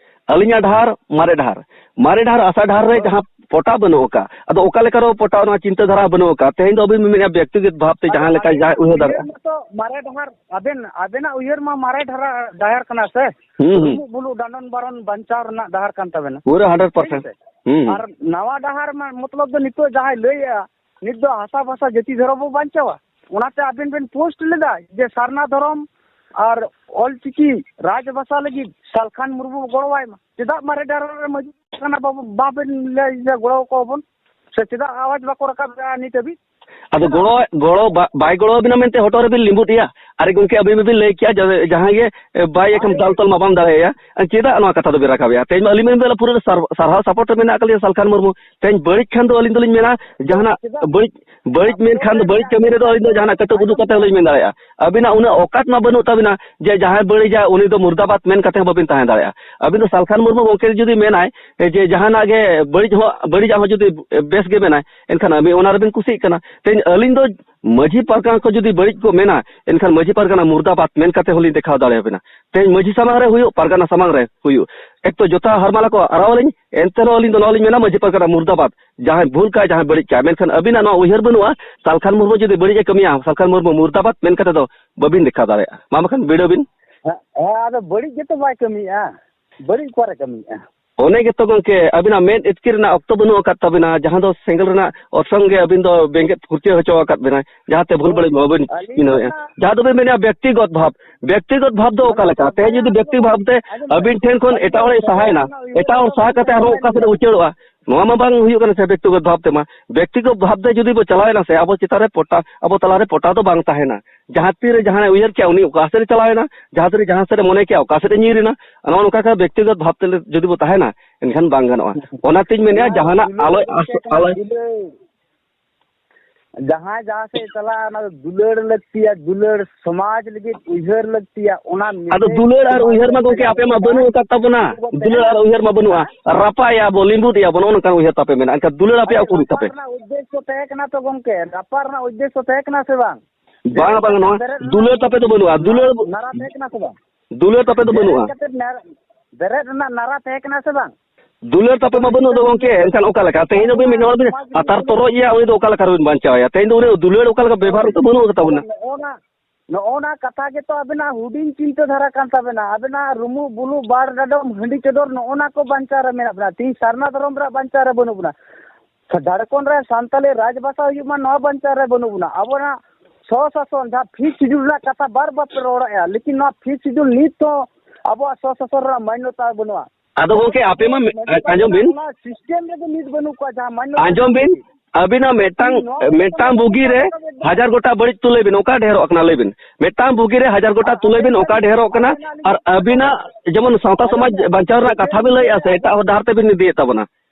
ᱟᱹᱞᱤᱧᱟᱜ ᱰᱟᱦᱟᱨ ᱢᱟᱨᱮ ᱰᱟᱦᱟᱨ᱾ ᱢᱟᱨᱮ ᱰᱟᱦᱟᱨ ᱟᱥᱟ ᱰᱟᱦᱟᱨ ᱨᱮ ᱦᱳᱭ᱾ ᱡᱟᱦᱟᱸ ᱯᱚᱴᱟ ᱵᱟᱹᱱᱩᱜ ᱟᱠᱟᱫ, ᱟᱫᱚ ᱚᱠᱟ ᱞᱮᱠᱟ ᱨᱮ ᱯᱚᱴᱟ ᱚᱱᱟ ᱪᱤᱱᱛᱟᱹ ᱫᱷᱟᱨᱟ ᱵᱟᱹᱱᱩᱜ ᱟᱠᱟᱫ? ᱛᱮᱦᱮᱧ ᱫᱚ ᱟᱹᱵᱤᱱ ᱵᱤᱱ ᱢᱮᱱᱮᱫᱼᱟ ᱵᱮᱠᱛᱤᱜᱚᱛ ᱵᱷᱟᱵᱽ ᱛᱮ ᱟᱫᱚ ᱡᱟᱦᱟᱸ ᱞᱮᱠᱟ ᱟᱹᱞᱤᱧ ᱡᱟᱦᱟᱸᱭ ᱩᱭᱦᱟᱹᱨ ᱩᱭᱦᱟᱹᱨ ᱫᱟᱲᱮᱭᱟᱜᱼᱟ᱾ ᱢᱟᱛᱚ ᱢᱟᱨᱮ ᱰᱟᱦᱟᱨ, ᱟᱵᱮᱱ, ᱟᱵᱮᱱᱟᱜ ᱩᱭᱦᱟᱹᱨ ᱢᱟ ᱢᱟᱨᱮ ᱰᱟᱦᱟᱨ, ᱰᱟᱦᱟᱨ ᱠᱟᱱᱟ ᱥᱮ? ᱦᱩᱸ, ᱦᱩᱸ᱾ ᱰᱩᱵᱩᱜ ᱵᱩᱞᱩᱜ ᱰᱟᱸᱰᱚᱢ ᱵᱟᱨᱚᱱ ᱵᱟᱧᱪᱟᱣ ᱨᱮᱱᱟᱜ ᱰᱟᱦᱟᱨ ᱠᱟᱱ ᱛᱟᱵᱮᱱᱟ᱾ ᱯᱩᱨᱟᱹ hundred percent᱾ ᱴᱷᱤᱠ ᱥᱮ? ᱦᱩᱸ, ᱦᱩᱸ᱾ ᱟᱨ ᱱᱟᱣᱟ ᱰᱟᱦᱟᱨ ᱢᱟ ᱢᱚᱛᱞᱚᱵ ᱫᱚ ᱱᱤᱛᱚᱜ ᱡᱟᱦᱟᱸᱭ ᱞᱟᱹᱭᱮᱜᱼᱟ, ᱱᱤᱛ ᱫᱚ ᱦᱟᱥᱟ ᱵᱷᱟᱥᱟ ᱡᱟᱹᱛᱤ ᱫᱷᱚᱨᱚᱢ ᱵᱚ ᱵᱟᱧᱪᱟᱣᱟ᱾ ᱚᱱᱟᱛᱮ ᱟᱵᱮᱱ ᱵᱮᱱ ᱯᱳᱥᱴ ᱞᱮᱫᱟ ᱡᱮ ᱥᱟᱨᱱᱟ ᱫᱷᱚᱨᱚᱢ ᱟᱨ ᱚᱞᱪᱤᱠᱤ ᱨᱟᱡᱽ ᱵᱷᱟᱥᱟ ᱞᱟᱹᱜᱤᱫ ᱥᱟᱞᱠᱷᱟᱱ ᱢᱩᱨᱢᱩ ᱜᱚᱲᱚᱣᱟᱭ ᱢᱟ᱾ ᱪᱮᱫᱟᱜ ᱢᱟᱨᱮ ᱰᱟᱦᱟᱨ ᱨᱮ ᱢᱟᱹᱡᱷᱤ ᱠᱟᱱᱟ ᱵᱟᱵᱚ, ᱵᱟᱵᱮᱱ ᱞᱟᱹᱭ ᱡᱮ ᱜᱚᱲᱚ ᱟᱠᱚᱣᱟ ᱵᱚᱱ? ᱥᱮ ᱪᱮᱫᱟᱜ ᱟᱣᱟᱡᱽ ᱵᱟᱠᱚ ᱨᱟᱠᱟᱵ ᱮᱫᱟ ᱱᱤᱛ ᱦᱟᱹᱵᱤᱡ? ᱟᱫᱚ ᱜᱚᱲᱚ, ᱜᱚᱲᱚ ᱵᱟ-, ᱵᱟᱭ ᱜᱚᱲᱚ ᱟᱵᱤᱱᱟ ᱢᱮᱱᱛᱮ ᱦᱚᱴᱚᱜ ᱨᱮᱵᱤᱱ ᱞᱤᱸᱵᱩᱫ ᱮᱭᱟ? ᱟᱨ ᱜᱚᱢᱠᱮ, ᱟᱵᱤᱱ ᱵᱤᱱ ᱞᱟᱹᱭ ᱠᱮᱭᱟ ᱡᱮ ᱡᱟᱦᱟᱸᱭ ᱜᱮ, ᱮ, ᱵᱟᱭ ᱮᱠᱷᱟᱱ ᱫᱟᱞ ᱛᱚᱞ ᱢᱟ ᱵᱟᱢ ᱫᱟᱲᱮᱭᱟᱭᱟ᱾ ᱪᱮᱫᱟᱜ ᱱᱚᱣᱟ ᱠᱟᱛᱷᱟ ᱫᱚᱵᱤᱱ ᱨᱟᱠᱟᱵᱮᱜᱼᱟ? ᱛᱮᱦᱮᱧ ᱢᱟ ᱟᱹᱞᱤᱧ ᱢᱟ ᱯᱩᱨᱟᱹ ᱥᱟᱨ-, ᱥᱟᱨᱦᱟᱣ support ᱨᱮ ᱢᱮᱱᱟᱜ ᱟᱠᱟᱫ ᱞᱤᱧᱟ ᱥᱟᱞᱠᱷᱟᱱ ᱢᱩᱨᱢᱩ᱾ ᱛᱮᱦᱮᱧ ᱵᱟᱹᱲᱤᱡ ᱠᱷᱟᱱ ᱫᱚ ᱟᱹᱞᱤᱧ ᱫᱚᱞᱤᱧ ᱢᱮᱱᱟ ᱡᱟᱦᱟᱱᱟᱜ ᱪᱮᱫᱟᱜ? ᱵᱟᱹᱲᱤᱡ, ᱵᱟᱹᱲᱤᱡ ᱢᱮᱱᱠᱷᱟᱱ ᱫᱚ ᱵᱟᱹᱲᱤᱡ ᱠᱟᱹᱢᱤ ᱨᱮᱫᱚ ᱟᱹᱞᱤᱧ ᱫᱚ ᱡᱟᱦᱟᱱᱟᱜ ᱠᱟᱹᱴᱩᱵ ᱩᱫᱩᱜ ᱠᱟᱛᱮ ᱦᱚᱸᱞᱤᱧ ᱢᱮᱱ ᱫᱟᱲᱮᱭᱟᱜᱼᱟ᱾ ᱟᱹᱵᱤᱱᱟᱜ ᱩᱱᱟᱹᱜ ᱚᱠᱟᱛ ᱢᱟ ᱵᱟᱹᱱᱩᱜ ᱛᱟᱹᱵᱤᱱᱟ ᱡᱮ ᱡᱟᱦᱟᱸᱭ ᱵᱟᱹᱲᱤᱡᱟ ᱩᱱᱤ ᱫᱚ ᱢᱩᱨᱫᱟᱵᱟᱫ ᱢᱮᱱ ᱠᱟᱛᱮ ᱦᱚᱸ ᱵᱟᱹᱵᱤᱱ ᱛᱟᱦᱮᱸ ᱫᱟᱲᱮᱭᱟᱜᱼᱟ᱾ ᱟᱹᱵᱤᱱ ᱫᱚ ᱥᱟᱞᱠᱷᱟᱱ ᱢᱩᱨᱢᱩ ᱜᱚᱢᱠᱮ ᱡᱩᱫᱤ ᱢᱮᱱᱟᱭ ᱡᱮ ᱡᱟᱦᱟᱱᱟᱜ ᱜᱮ ᱵᱟᱹᱲᱤᱡ ᱦᱚᱸ, ᱵᱟᱹᱲᱤᱡᱟᱜ ᱦᱚᱸ ᱡᱩᱫᱤ ᱵᱮᱥ ᱜᱮ ᱢᱮᱱᱟᱭ, ᱮᱱᱠᱷᱟᱱ ᱟᱹᱵᱤᱱ ᱚᱱᱟ ᱨᱮᱵᱤᱱ ᱠᱩᱥᱤᱜ ᱠᱟᱱᱟ᱾ ᱛᱮᱦᱮᱧ ᱟᱹᱞᱤᱧ ᱫᱚ ᱢᱟᱹᱡᱷᱤ ᱯᱟᱨᱜᱟᱱᱟ ᱠᱚ ᱡᱩᱫᱤ ᱵᱟᱹᱲᱤᱡ ᱠᱚ ᱢᱮᱱᱟ, ᱮᱱᱠᱷᱟᱱ ᱢᱟᱹᱡᱷᱤ ᱯᱟᱨᱜᱟᱱᱟ ᱢᱩᱨᱫᱟᱵᱟᱫ ᱢᱮᱱ ᱠᱟᱛᱮ ᱦᱚᱸᱞᱤᱧ ᱫᱮᱠᱷᱟᱣ ᱫᱟᱲᱮᱭᱟᱵᱤᱱᱟ᱾ ᱛᱮᱦᱮᱧ ᱢᱟᱹᱡᱷᱤ ᱥᱟᱢᱟᱝ ᱨᱮ ᱦᱩᱭᱩᱜ, ᱯᱟᱨᱜᱟᱱᱟ ᱥᱟᱢᱟᱝ ᱨᱮ ᱦᱩᱭᱩᱜ, ᱮᱠ ᱛᱚ ᱡᱚᱛᱟ ᱦᱟᱨᱢᱟᱞᱟ ᱠᱚ ᱟᱨᱟᱣ ᱟᱹᱞᱤᱧ, ᱮᱱᱛᱮ ᱨᱮᱦᱚᱸ ᱟᱹᱞᱤᱧ ᱫᱚ ᱱᱚᱣᱟ ᱞᱤᱧ ᱢᱮᱱᱟ, ᱢᱟᱹᱡᱷᱤ ᱯᱟᱨᱜᱟᱱᱟ ᱢᱩᱨᱫᱟᱵᱟᱫ᱾ ᱡᱟᱦᱟᱸᱭ ᱵᱷᱩᱞ ᱠᱟᱜᱼᱟᱭ, ᱡᱟᱦᱟᱸᱭ ᱵᱟᱹᱲᱤᱡ ᱠᱟᱜᱼᱟᱭ, ᱢᱮᱱᱠᱷᱟᱱ ᱟᱹᱵᱤᱱᱟᱜ ᱱᱚᱣᱟ ᱩᱭᱦᱟᱹᱨ ᱵᱟᱹᱱᱩᱜᱼᱟ, ᱥᱟᱞᱠᱷᱟᱱ ᱢᱩᱨᱢᱩ ᱡᱩᱫᱤ ᱵᱟᱹᱲᱤᱡ ᱮ ᱠᱟᱹᱢᱤᱭᱟ, ᱥᱟᱞᱠᱷᱟᱱ ᱢᱩᱨᱢᱩ ᱢᱩᱨᱫᱟᱵᱟᱫ ᱢᱮᱱ ᱠᱟᱛᱮ ᱫᱚ ᱵᱟᱹᱵᱤᱱ ᱫᱮᱠᱷᱟᱣ ᱫᱟᱲᱮᱭᱟᱜᱼᱟ᱾ ᱢᱟ ᱵᱟᱠᱷᱟᱱ ᱵᱤᱰᱟᱹᱣ ᱵᱤᱱ᱾ ᱦᱮᱸ, ᱦᱮᱸ, ᱟᱫᱚ ᱵᱟᱹᱲᱤᱡ ᱜᱮᱛᱚ ᱵᱟᱭ ᱠᱟᱹᱢᱤᱭᱮᱫᱼᱟ, ᱵᱟᱹᱲᱤᱡ ᱚᱠᱟᱨᱮ ᱠᱟᱹᱢᱤᱭᱮᱫᱼᱟ? ᱚᱱᱮ ᱜᱮᱛᱚ ᱜᱚᱢᱠᱮ, ᱟᱹᱵᱤᱱᱟᱜ ᱢᱮᱫ ᱤᱛᱠᱤᱨ ᱨᱮᱱᱟᱜ ᱚᱠᱛᱚ ᱵᱟᱹᱱᱩᱜ ᱟᱠᱟᱫ ᱛᱟᱵᱤᱱᱟ, ᱡᱟᱦᱟᱸ ᱫᱚ ᱥᱮᱸᱜᱮᱞ ᱨᱮᱱᱟᱜ ᱚᱨᱥᱚᱝ ᱜᱮ ᱟᱹᱵᱤᱱ ᱫᱚ ᱵᱮᱸᱜᱮᱫ ᱯᱷᱩᱨᱪᱟᱹ ᱦᱚᱪᱚ ᱟᱠᱟᱫ ᱵᱤᱱᱟᱭ, ᱡᱟᱦᱟᱸᱛᱮ ᱵᱷᱩᱞ ᱵᱟᱹᱲᱤᱡ ᱵᱟᱵᱤᱱ ᱟᱹᱞᱤᱧ ᱪᱤᱱᱦᱟᱹᱣᱮᱫᱼᱟ᱾ ᱫᱚ ᱡᱟᱦᱟᱸ ᱫᱚᱵᱤᱱ ᱢᱮᱱᱮᱫᱼᱟ ᱵᱮᱠᱛᱤᱜᱚᱛ ᱵᱷᱟᱵᱽ, ᱵᱮᱠᱛᱤᱜᱚᱛ ᱵᱷᱟᱵᱽ ᱫᱚ ᱚᱠᱟ ᱞᱮᱠᱟ? ᱛᱮᱦᱮᱧ ᱡᱩᱫᱤ ᱵᱮᱠᱛᱤ ᱵᱷᱟᱵᱽ ᱛᱮ ᱟᱹᱵᱤᱱ ᱴᱷᱮᱱ ᱠᱷᱚᱱ ᱮᱴᱟᱜ ᱦᱚᱲᱮ ᱥᱟᱦᱟᱭᱮᱱᱟ, ᱮᱴᱟᱜ ᱦᱚᱲ ᱥᱟᱦᱟ ᱠᱟᱛᱮ ᱟᱨᱦᱚᱸ ᱚᱠᱟ ᱥᱮᱫ ᱮ ᱩᱪᱟᱹᱲᱚᱜᱼᱟ? ᱱᱚᱣᱟ ᱢᱟ ᱵᱟᱝ ᱦᱩᱭᱩᱜ ᱠᱟᱱᱟ ᱥᱮ ᱵᱮᱠᱛᱤᱜᱚᱛ ᱵᱷᱟᱵᱽ ᱛᱮᱢᱟ᱾ ᱵᱮᱠᱛᱤᱜᱚᱛ ᱵᱷᱟᱵᱽ ᱛᱮ ᱡᱩᱫᱤ ᱵᱚ ᱪᱟᱞᱟᱣᱮᱱᱟ ᱥᱮ, ᱟᱵᱚ ᱪᱮᱛᱟᱱ ᱨᱮ ᱯᱚᱴᱟ-, ᱟᱵᱚ ᱛᱟᱞᱟ ᱨᱮ ᱯᱚᱴᱟ ᱫᱚ ᱵᱟᱝ ᱛᱟᱦᱮᱱᱟ᱾ ᱡᱟᱦᱟᱸ ᱛᱤᱨᱮ ᱡᱟᱦᱟᱸᱭ ᱩᱭᱦᱟᱹᱨ ᱠᱮᱜᱼᱟ, ᱩᱱᱤ ᱚᱠᱟ ᱥᱮᱫ ᱮ ᱪᱟᱞᱟᱣᱮᱱᱟ, ᱡᱟᱦᱟᱸ ᱛᱤᱨᱮ ᱡᱟᱦᱟᱸ ᱥᱮᱫ ᱮ ᱢᱚᱱᱮ ᱠᱮᱜᱼᱟ, ᱚᱠᱟ ᱥᱮᱫ ᱮ ᱧᱤᱨ ᱮᱱᱟ, ᱱᱚᱜᱼᱚ ᱱᱚᱝᱠᱟ ᱠᱷᱟᱱ ᱵᱮᱠᱛᱤᱜᱚᱛ ᱵᱷᱟᱵᱽ ᱛᱮ ᱡᱩᱫᱤ ᱵᱚ ᱛᱟᱦᱮᱱᱟ, ᱮᱱᱠᱷᱟᱱ ᱵᱟᱝ ᱜᱟᱱᱚᱜᱼᱟ᱾ ᱚᱱᱟᱛᱤᱧ ᱢᱮᱱᱮᱫᱼᱟ, ᱡᱟᱦᱟᱱᱟᱜ ᱟᱞᱚᱭ ᱟᱥ-, ᱟᱞᱚᱭ ᱡᱟᱦᱟᱸᱭ ᱡᱟᱦᱟᱸ ᱥᱮᱫ ᱪᱟᱞᱟᱜᱼᱟ, ᱚᱱᱟ ᱫᱚ ᱫᱩᱞᱟᱹᱲ ᱞᱟᱹᱠᱛᱤᱭᱟ, ᱫᱩᱞᱟᱹᱲ ᱥᱚᱢᱟᱡᱽ ᱞᱟᱹᱜᱤᱫ ᱩᱭᱦᱟᱹᱨ ᱞᱟᱹᱠᱛᱤᱭᱟ᱾ ᱚᱱᱟ ᱟᱫᱚ ᱢᱤᱫᱴᱮᱡ ᱫᱩᱞᱟᱹᱲ ᱟᱨ ᱥᱚᱢᱟᱡᱽ ᱩᱭᱦᱟᱹᱨ ᱢᱟ ᱞᱟᱹᱜᱤᱫ ᱜᱚᱢᱠᱮ ᱟᱯᱮ ᱢᱟ ᱵᱟᱹᱱᱩᱜ ᱟᱠᱟᱫ ᱛᱟᱵᱚᱱᱟ᱾ ᱫᱩᱞᱟᱹᱲ ᱟᱨ ᱩᱭᱦᱟᱹᱨ ᱢᱟ ᱵᱟᱹᱱᱩᱜᱼᱟ᱾ ᱦᱮᱸ? ᱨᱟᱯᱟᱜ ᱮᱭᱟ ᱵᱚ, ᱞᱤᱸᱵᱩᱫ ᱮᱭᱟ ᱵᱚ, ᱱᱚᱜᱼᱚ ᱱᱚᱝᱠᱟᱱ ᱩᱭᱦᱟᱹᱨ ᱛᱟᱯᱮ ᱢᱮᱱᱟᱜᱼᱟ᱾ ᱮᱱᱠᱷᱟᱱ ᱫᱩᱞᱟᱹᱲ ᱟᱯᱮᱭᱟᱜ ᱟᱪᱪᱷᱟ, ᱩᱠᱩᱨ ᱨᱟᱯᱟᱜ ᱛᱟᱯᱮ? ᱨᱮᱱᱟᱜ ᱩᱫᱽᱫᱮᱥᱥᱚ ᱛᱟᱦᱮᱸ ᱠᱟᱱᱟ ᱛᱚ ᱜᱚᱢᱠᱮ, ᱨᱟᱯᱟᱜ ᱨᱮᱱᱟᱜ ᱩᱫᱽᱫᱮᱥᱥᱚ ᱛᱟᱦᱮᱸ ᱠᱟᱱᱟ ᱥᱮ ᱵᱟᱝ? ᱵᱟᱝᱟ, ᱵᱟᱝᱟ, ᱱᱚᱣᱟ ᱵᱮᱨᱮᱫ ᱫᱩᱞᱟᱹᱲ ᱨᱮᱱᱟᱜ ᱛᱟᱯᱮ ᱫᱚ ᱵᱟᱹᱱᱩᱜᱼᱟ᱾ ᱫᱩᱞᱟᱹᱲ ᱱᱟᱨᱟ ᱛᱟᱦᱮᱸ ᱠᱟᱱᱟ ᱥᱮ ᱵᱟᱝ? ᱫᱩᱞᱟᱹᱲ ᱛᱟᱯᱮ ᱫᱚ ᱵᱮᱨᱮᱫ ᱵᱟᱹᱱᱩᱜᱼᱟ᱾ ᱠᱟᱛᱮ ᱱᱟᱨ-, ᱵᱮᱨᱮᱫ ᱨᱮᱱᱟᱜ ᱱᱟᱨᱟ ᱛᱟᱦᱮᱸ ᱠᱟᱱᱟ ᱥᱮ ᱵᱟᱝ? ᱫᱩᱞᱟᱹᱲ ᱛᱟᱯᱮ ᱢᱟ ᱵᱟᱹᱱᱩᱜ ᱫᱚ ᱜᱚᱢᱠᱮ, ᱮᱱᱠᱷᱟᱱ ᱚᱠᱟ ᱞᱮᱠᱟ? ᱛᱮᱦᱮᱧ ᱫᱚ ᱢᱤᱫ ᱦᱚᱲ ᱵᱤᱱ ᱟᱛᱟᱨ ᱛᱚᱨᱚᱡ ᱮᱭᱟ, ᱩᱱᱤ ᱫᱚ ᱚᱠᱟ ᱞᱮᱠᱟ ᱨᱮᱵᱤᱱ ᱵᱟᱧᱪᱟᱣ ᱮᱭᱟ? ᱛᱮᱦᱮᱧ ᱫᱚ ᱩᱱᱤ ᱫᱩᱞᱟᱹᱲ ᱚᱠᱟ ᱞᱮᱠᱟ ᱵᱮᱵᱚᱦᱟᱨ ᱛᱚ ᱵᱟᱹᱱᱩᱜ ᱠᱟᱛᱟ ᱵᱚᱱᱟ᱾ ᱱᱚᱜᱼᱚ ᱱᱟ, ᱱᱚᱜᱼᱚ ᱱᱟ ᱠᱟᱛᱷᱟ ᱜᱮᱛᱚ ᱟᱵᱮᱱᱟᱜ ᱦᱩᱰᱤᱧ ᱪᱤᱱᱛᱟᱹ ᱫᱷᱟᱨᱟ ᱠᱟᱱ ᱛᱟᱵᱮᱱᱟ᱾ ᱟᱵᱮᱱᱟᱜ ᱨᱩᱢᱩᱜ ᱵᱩᱞᱩᱜ ᱵᱟᱲ ᱰᱟᱰᱚᱢ ᱦᱟᱺᱰᱤ ᱪᱚᱰᱚᱨ, ᱱᱚᱜᱼᱚ ᱱᱟ ᱠᱚ ᱵᱟᱧᱪᱟᱣ ᱨᱮ ᱢᱮᱱᱟᱜ ᱵᱮᱱᱟ᱾ ᱛᱮᱦᱮᱧ ᱥᱟᱨᱱᱟ ᱫᱷᱚᱨᱚᱢ ᱨᱮᱭᱟᱜ ᱵᱟᱧᱪᱟᱣ ᱨᱮ ᱵᱟᱹᱱᱩᱜ ᱵᱮᱱᱟ᱾ ᱡᱷᱟᱲᱠᱷᱚᱸᱰ ᱨᱮ ᱥᱟᱱᱛᱟᱞᱤ ᱨᱟᱡᱽ ᱵᱷᱟᱥᱟ ᱦᱩᱭᱩᱜ ᱢᱟ, ᱱᱚᱣᱟ ᱵᱟᱧᱪᱟᱣ ᱨᱮ ᱵᱟᱹᱱᱩᱜ ᱵᱚᱱᱟ᱾ ᱟᱵᱚᱱᱟᱜ ᱥᱚ ᱥᱟᱥᱚᱱ, ᱡᱟᱦᱟᱸ ᱯᱷᱤᱯᱛᱷ ᱥᱤᱰᱩᱞ ᱨᱮᱱᱟᱜ ᱠᱟᱛᱷᱟ ᱵᱟᱨ ᱵᱟᱨ ᱯᱮ ᱨᱚᱲᱮᱫᱼᱟ, ᱞᱮᱠᱤᱱ ᱱᱚᱣᱟ ᱯᱷᱤᱯᱛᱷ ᱥᱤᱰᱩᱞ ᱱᱤᱛ ᱦᱚᱸ ᱟᱵᱚᱣᱟᱜ ᱥᱚ ᱥᱟᱥᱚᱱ ᱨᱮᱱᱟᱜ ᱢᱟᱱᱱᱚᱛᱟ ᱵᱟᱹᱱᱩᱜᱼᱟ᱾ ᱟᱫᱚ ᱜᱚᱢᱠᱮ, ᱟᱯᱮ ᱢᱟ ᱢᱮ-, ᱟᱸᱡᱚᱢ ᱵᱤᱱ᱾ ᱚᱱᱟ ᱥᱤᱥᱴᱮᱢ ᱨᱮᱜᱮ ᱱᱤᱛ ᱵᱟᱹᱱᱩᱜ ᱠᱚᱣᱟ, ᱡᱟᱦᱟᱸ ᱢᱟᱱᱱᱚᱛᱟ ᱟᱸᱡᱚᱢ ᱵᱤᱱ, ᱟᱹᱵᱤᱱᱟᱜ ᱢᱤᱫᱴᱟᱝ, ᱱᱚᱣᱟ ᱢᱤᱫᱴᱟᱝ ᱵᱩᱜᱤ ᱨᱮ ᱦᱟᱡᱟᱨ ᱜᱚᱴᱟ ᱵᱟᱹᱲᱤᱡ ᱛᱩᱞᱟᱹᱭ ᱵᱤᱱ, ᱚᱠᱟ ᱰᱷᱮᱨᱚᱜ ᱠᱟᱱᱟ ᱞᱟᱹᱭ ᱵᱤᱱ? ᱢᱤᱫᱴᱟᱝ ᱵᱩᱜᱤ ᱨᱮ ᱦᱟᱡᱟᱨ ᱜᱚᱴᱟ ᱛᱩᱞᱟᱹᱭ ᱵᱤᱱ, ᱚᱠᱟ ᱰᱷᱮᱨᱚᱜ ᱠᱟᱱᱟ? ᱟᱨ ᱟᱹᱵᱤᱱᱟᱜ ᱡᱮᱢᱚᱱ ᱥᱟᱶᱛᱟ ᱥᱚᱢᱟᱡᱽ ᱵᱟᱧᱪᱟᱣ ᱨᱮᱱᱟᱜ ᱠᱟᱛᱷᱟ ᱵᱤᱱ ᱞᱟᱹᱭᱮᱫᱼᱟ ᱥᱮ, ᱮᱴᱟᱜ ᱦᱚᱨ ᱰᱟᱦᱟᱨ ᱛᱮᱵᱤᱱ ᱤᱫᱤᱭᱮᱫ ᱛᱟᱵᱚᱱᱟ᱾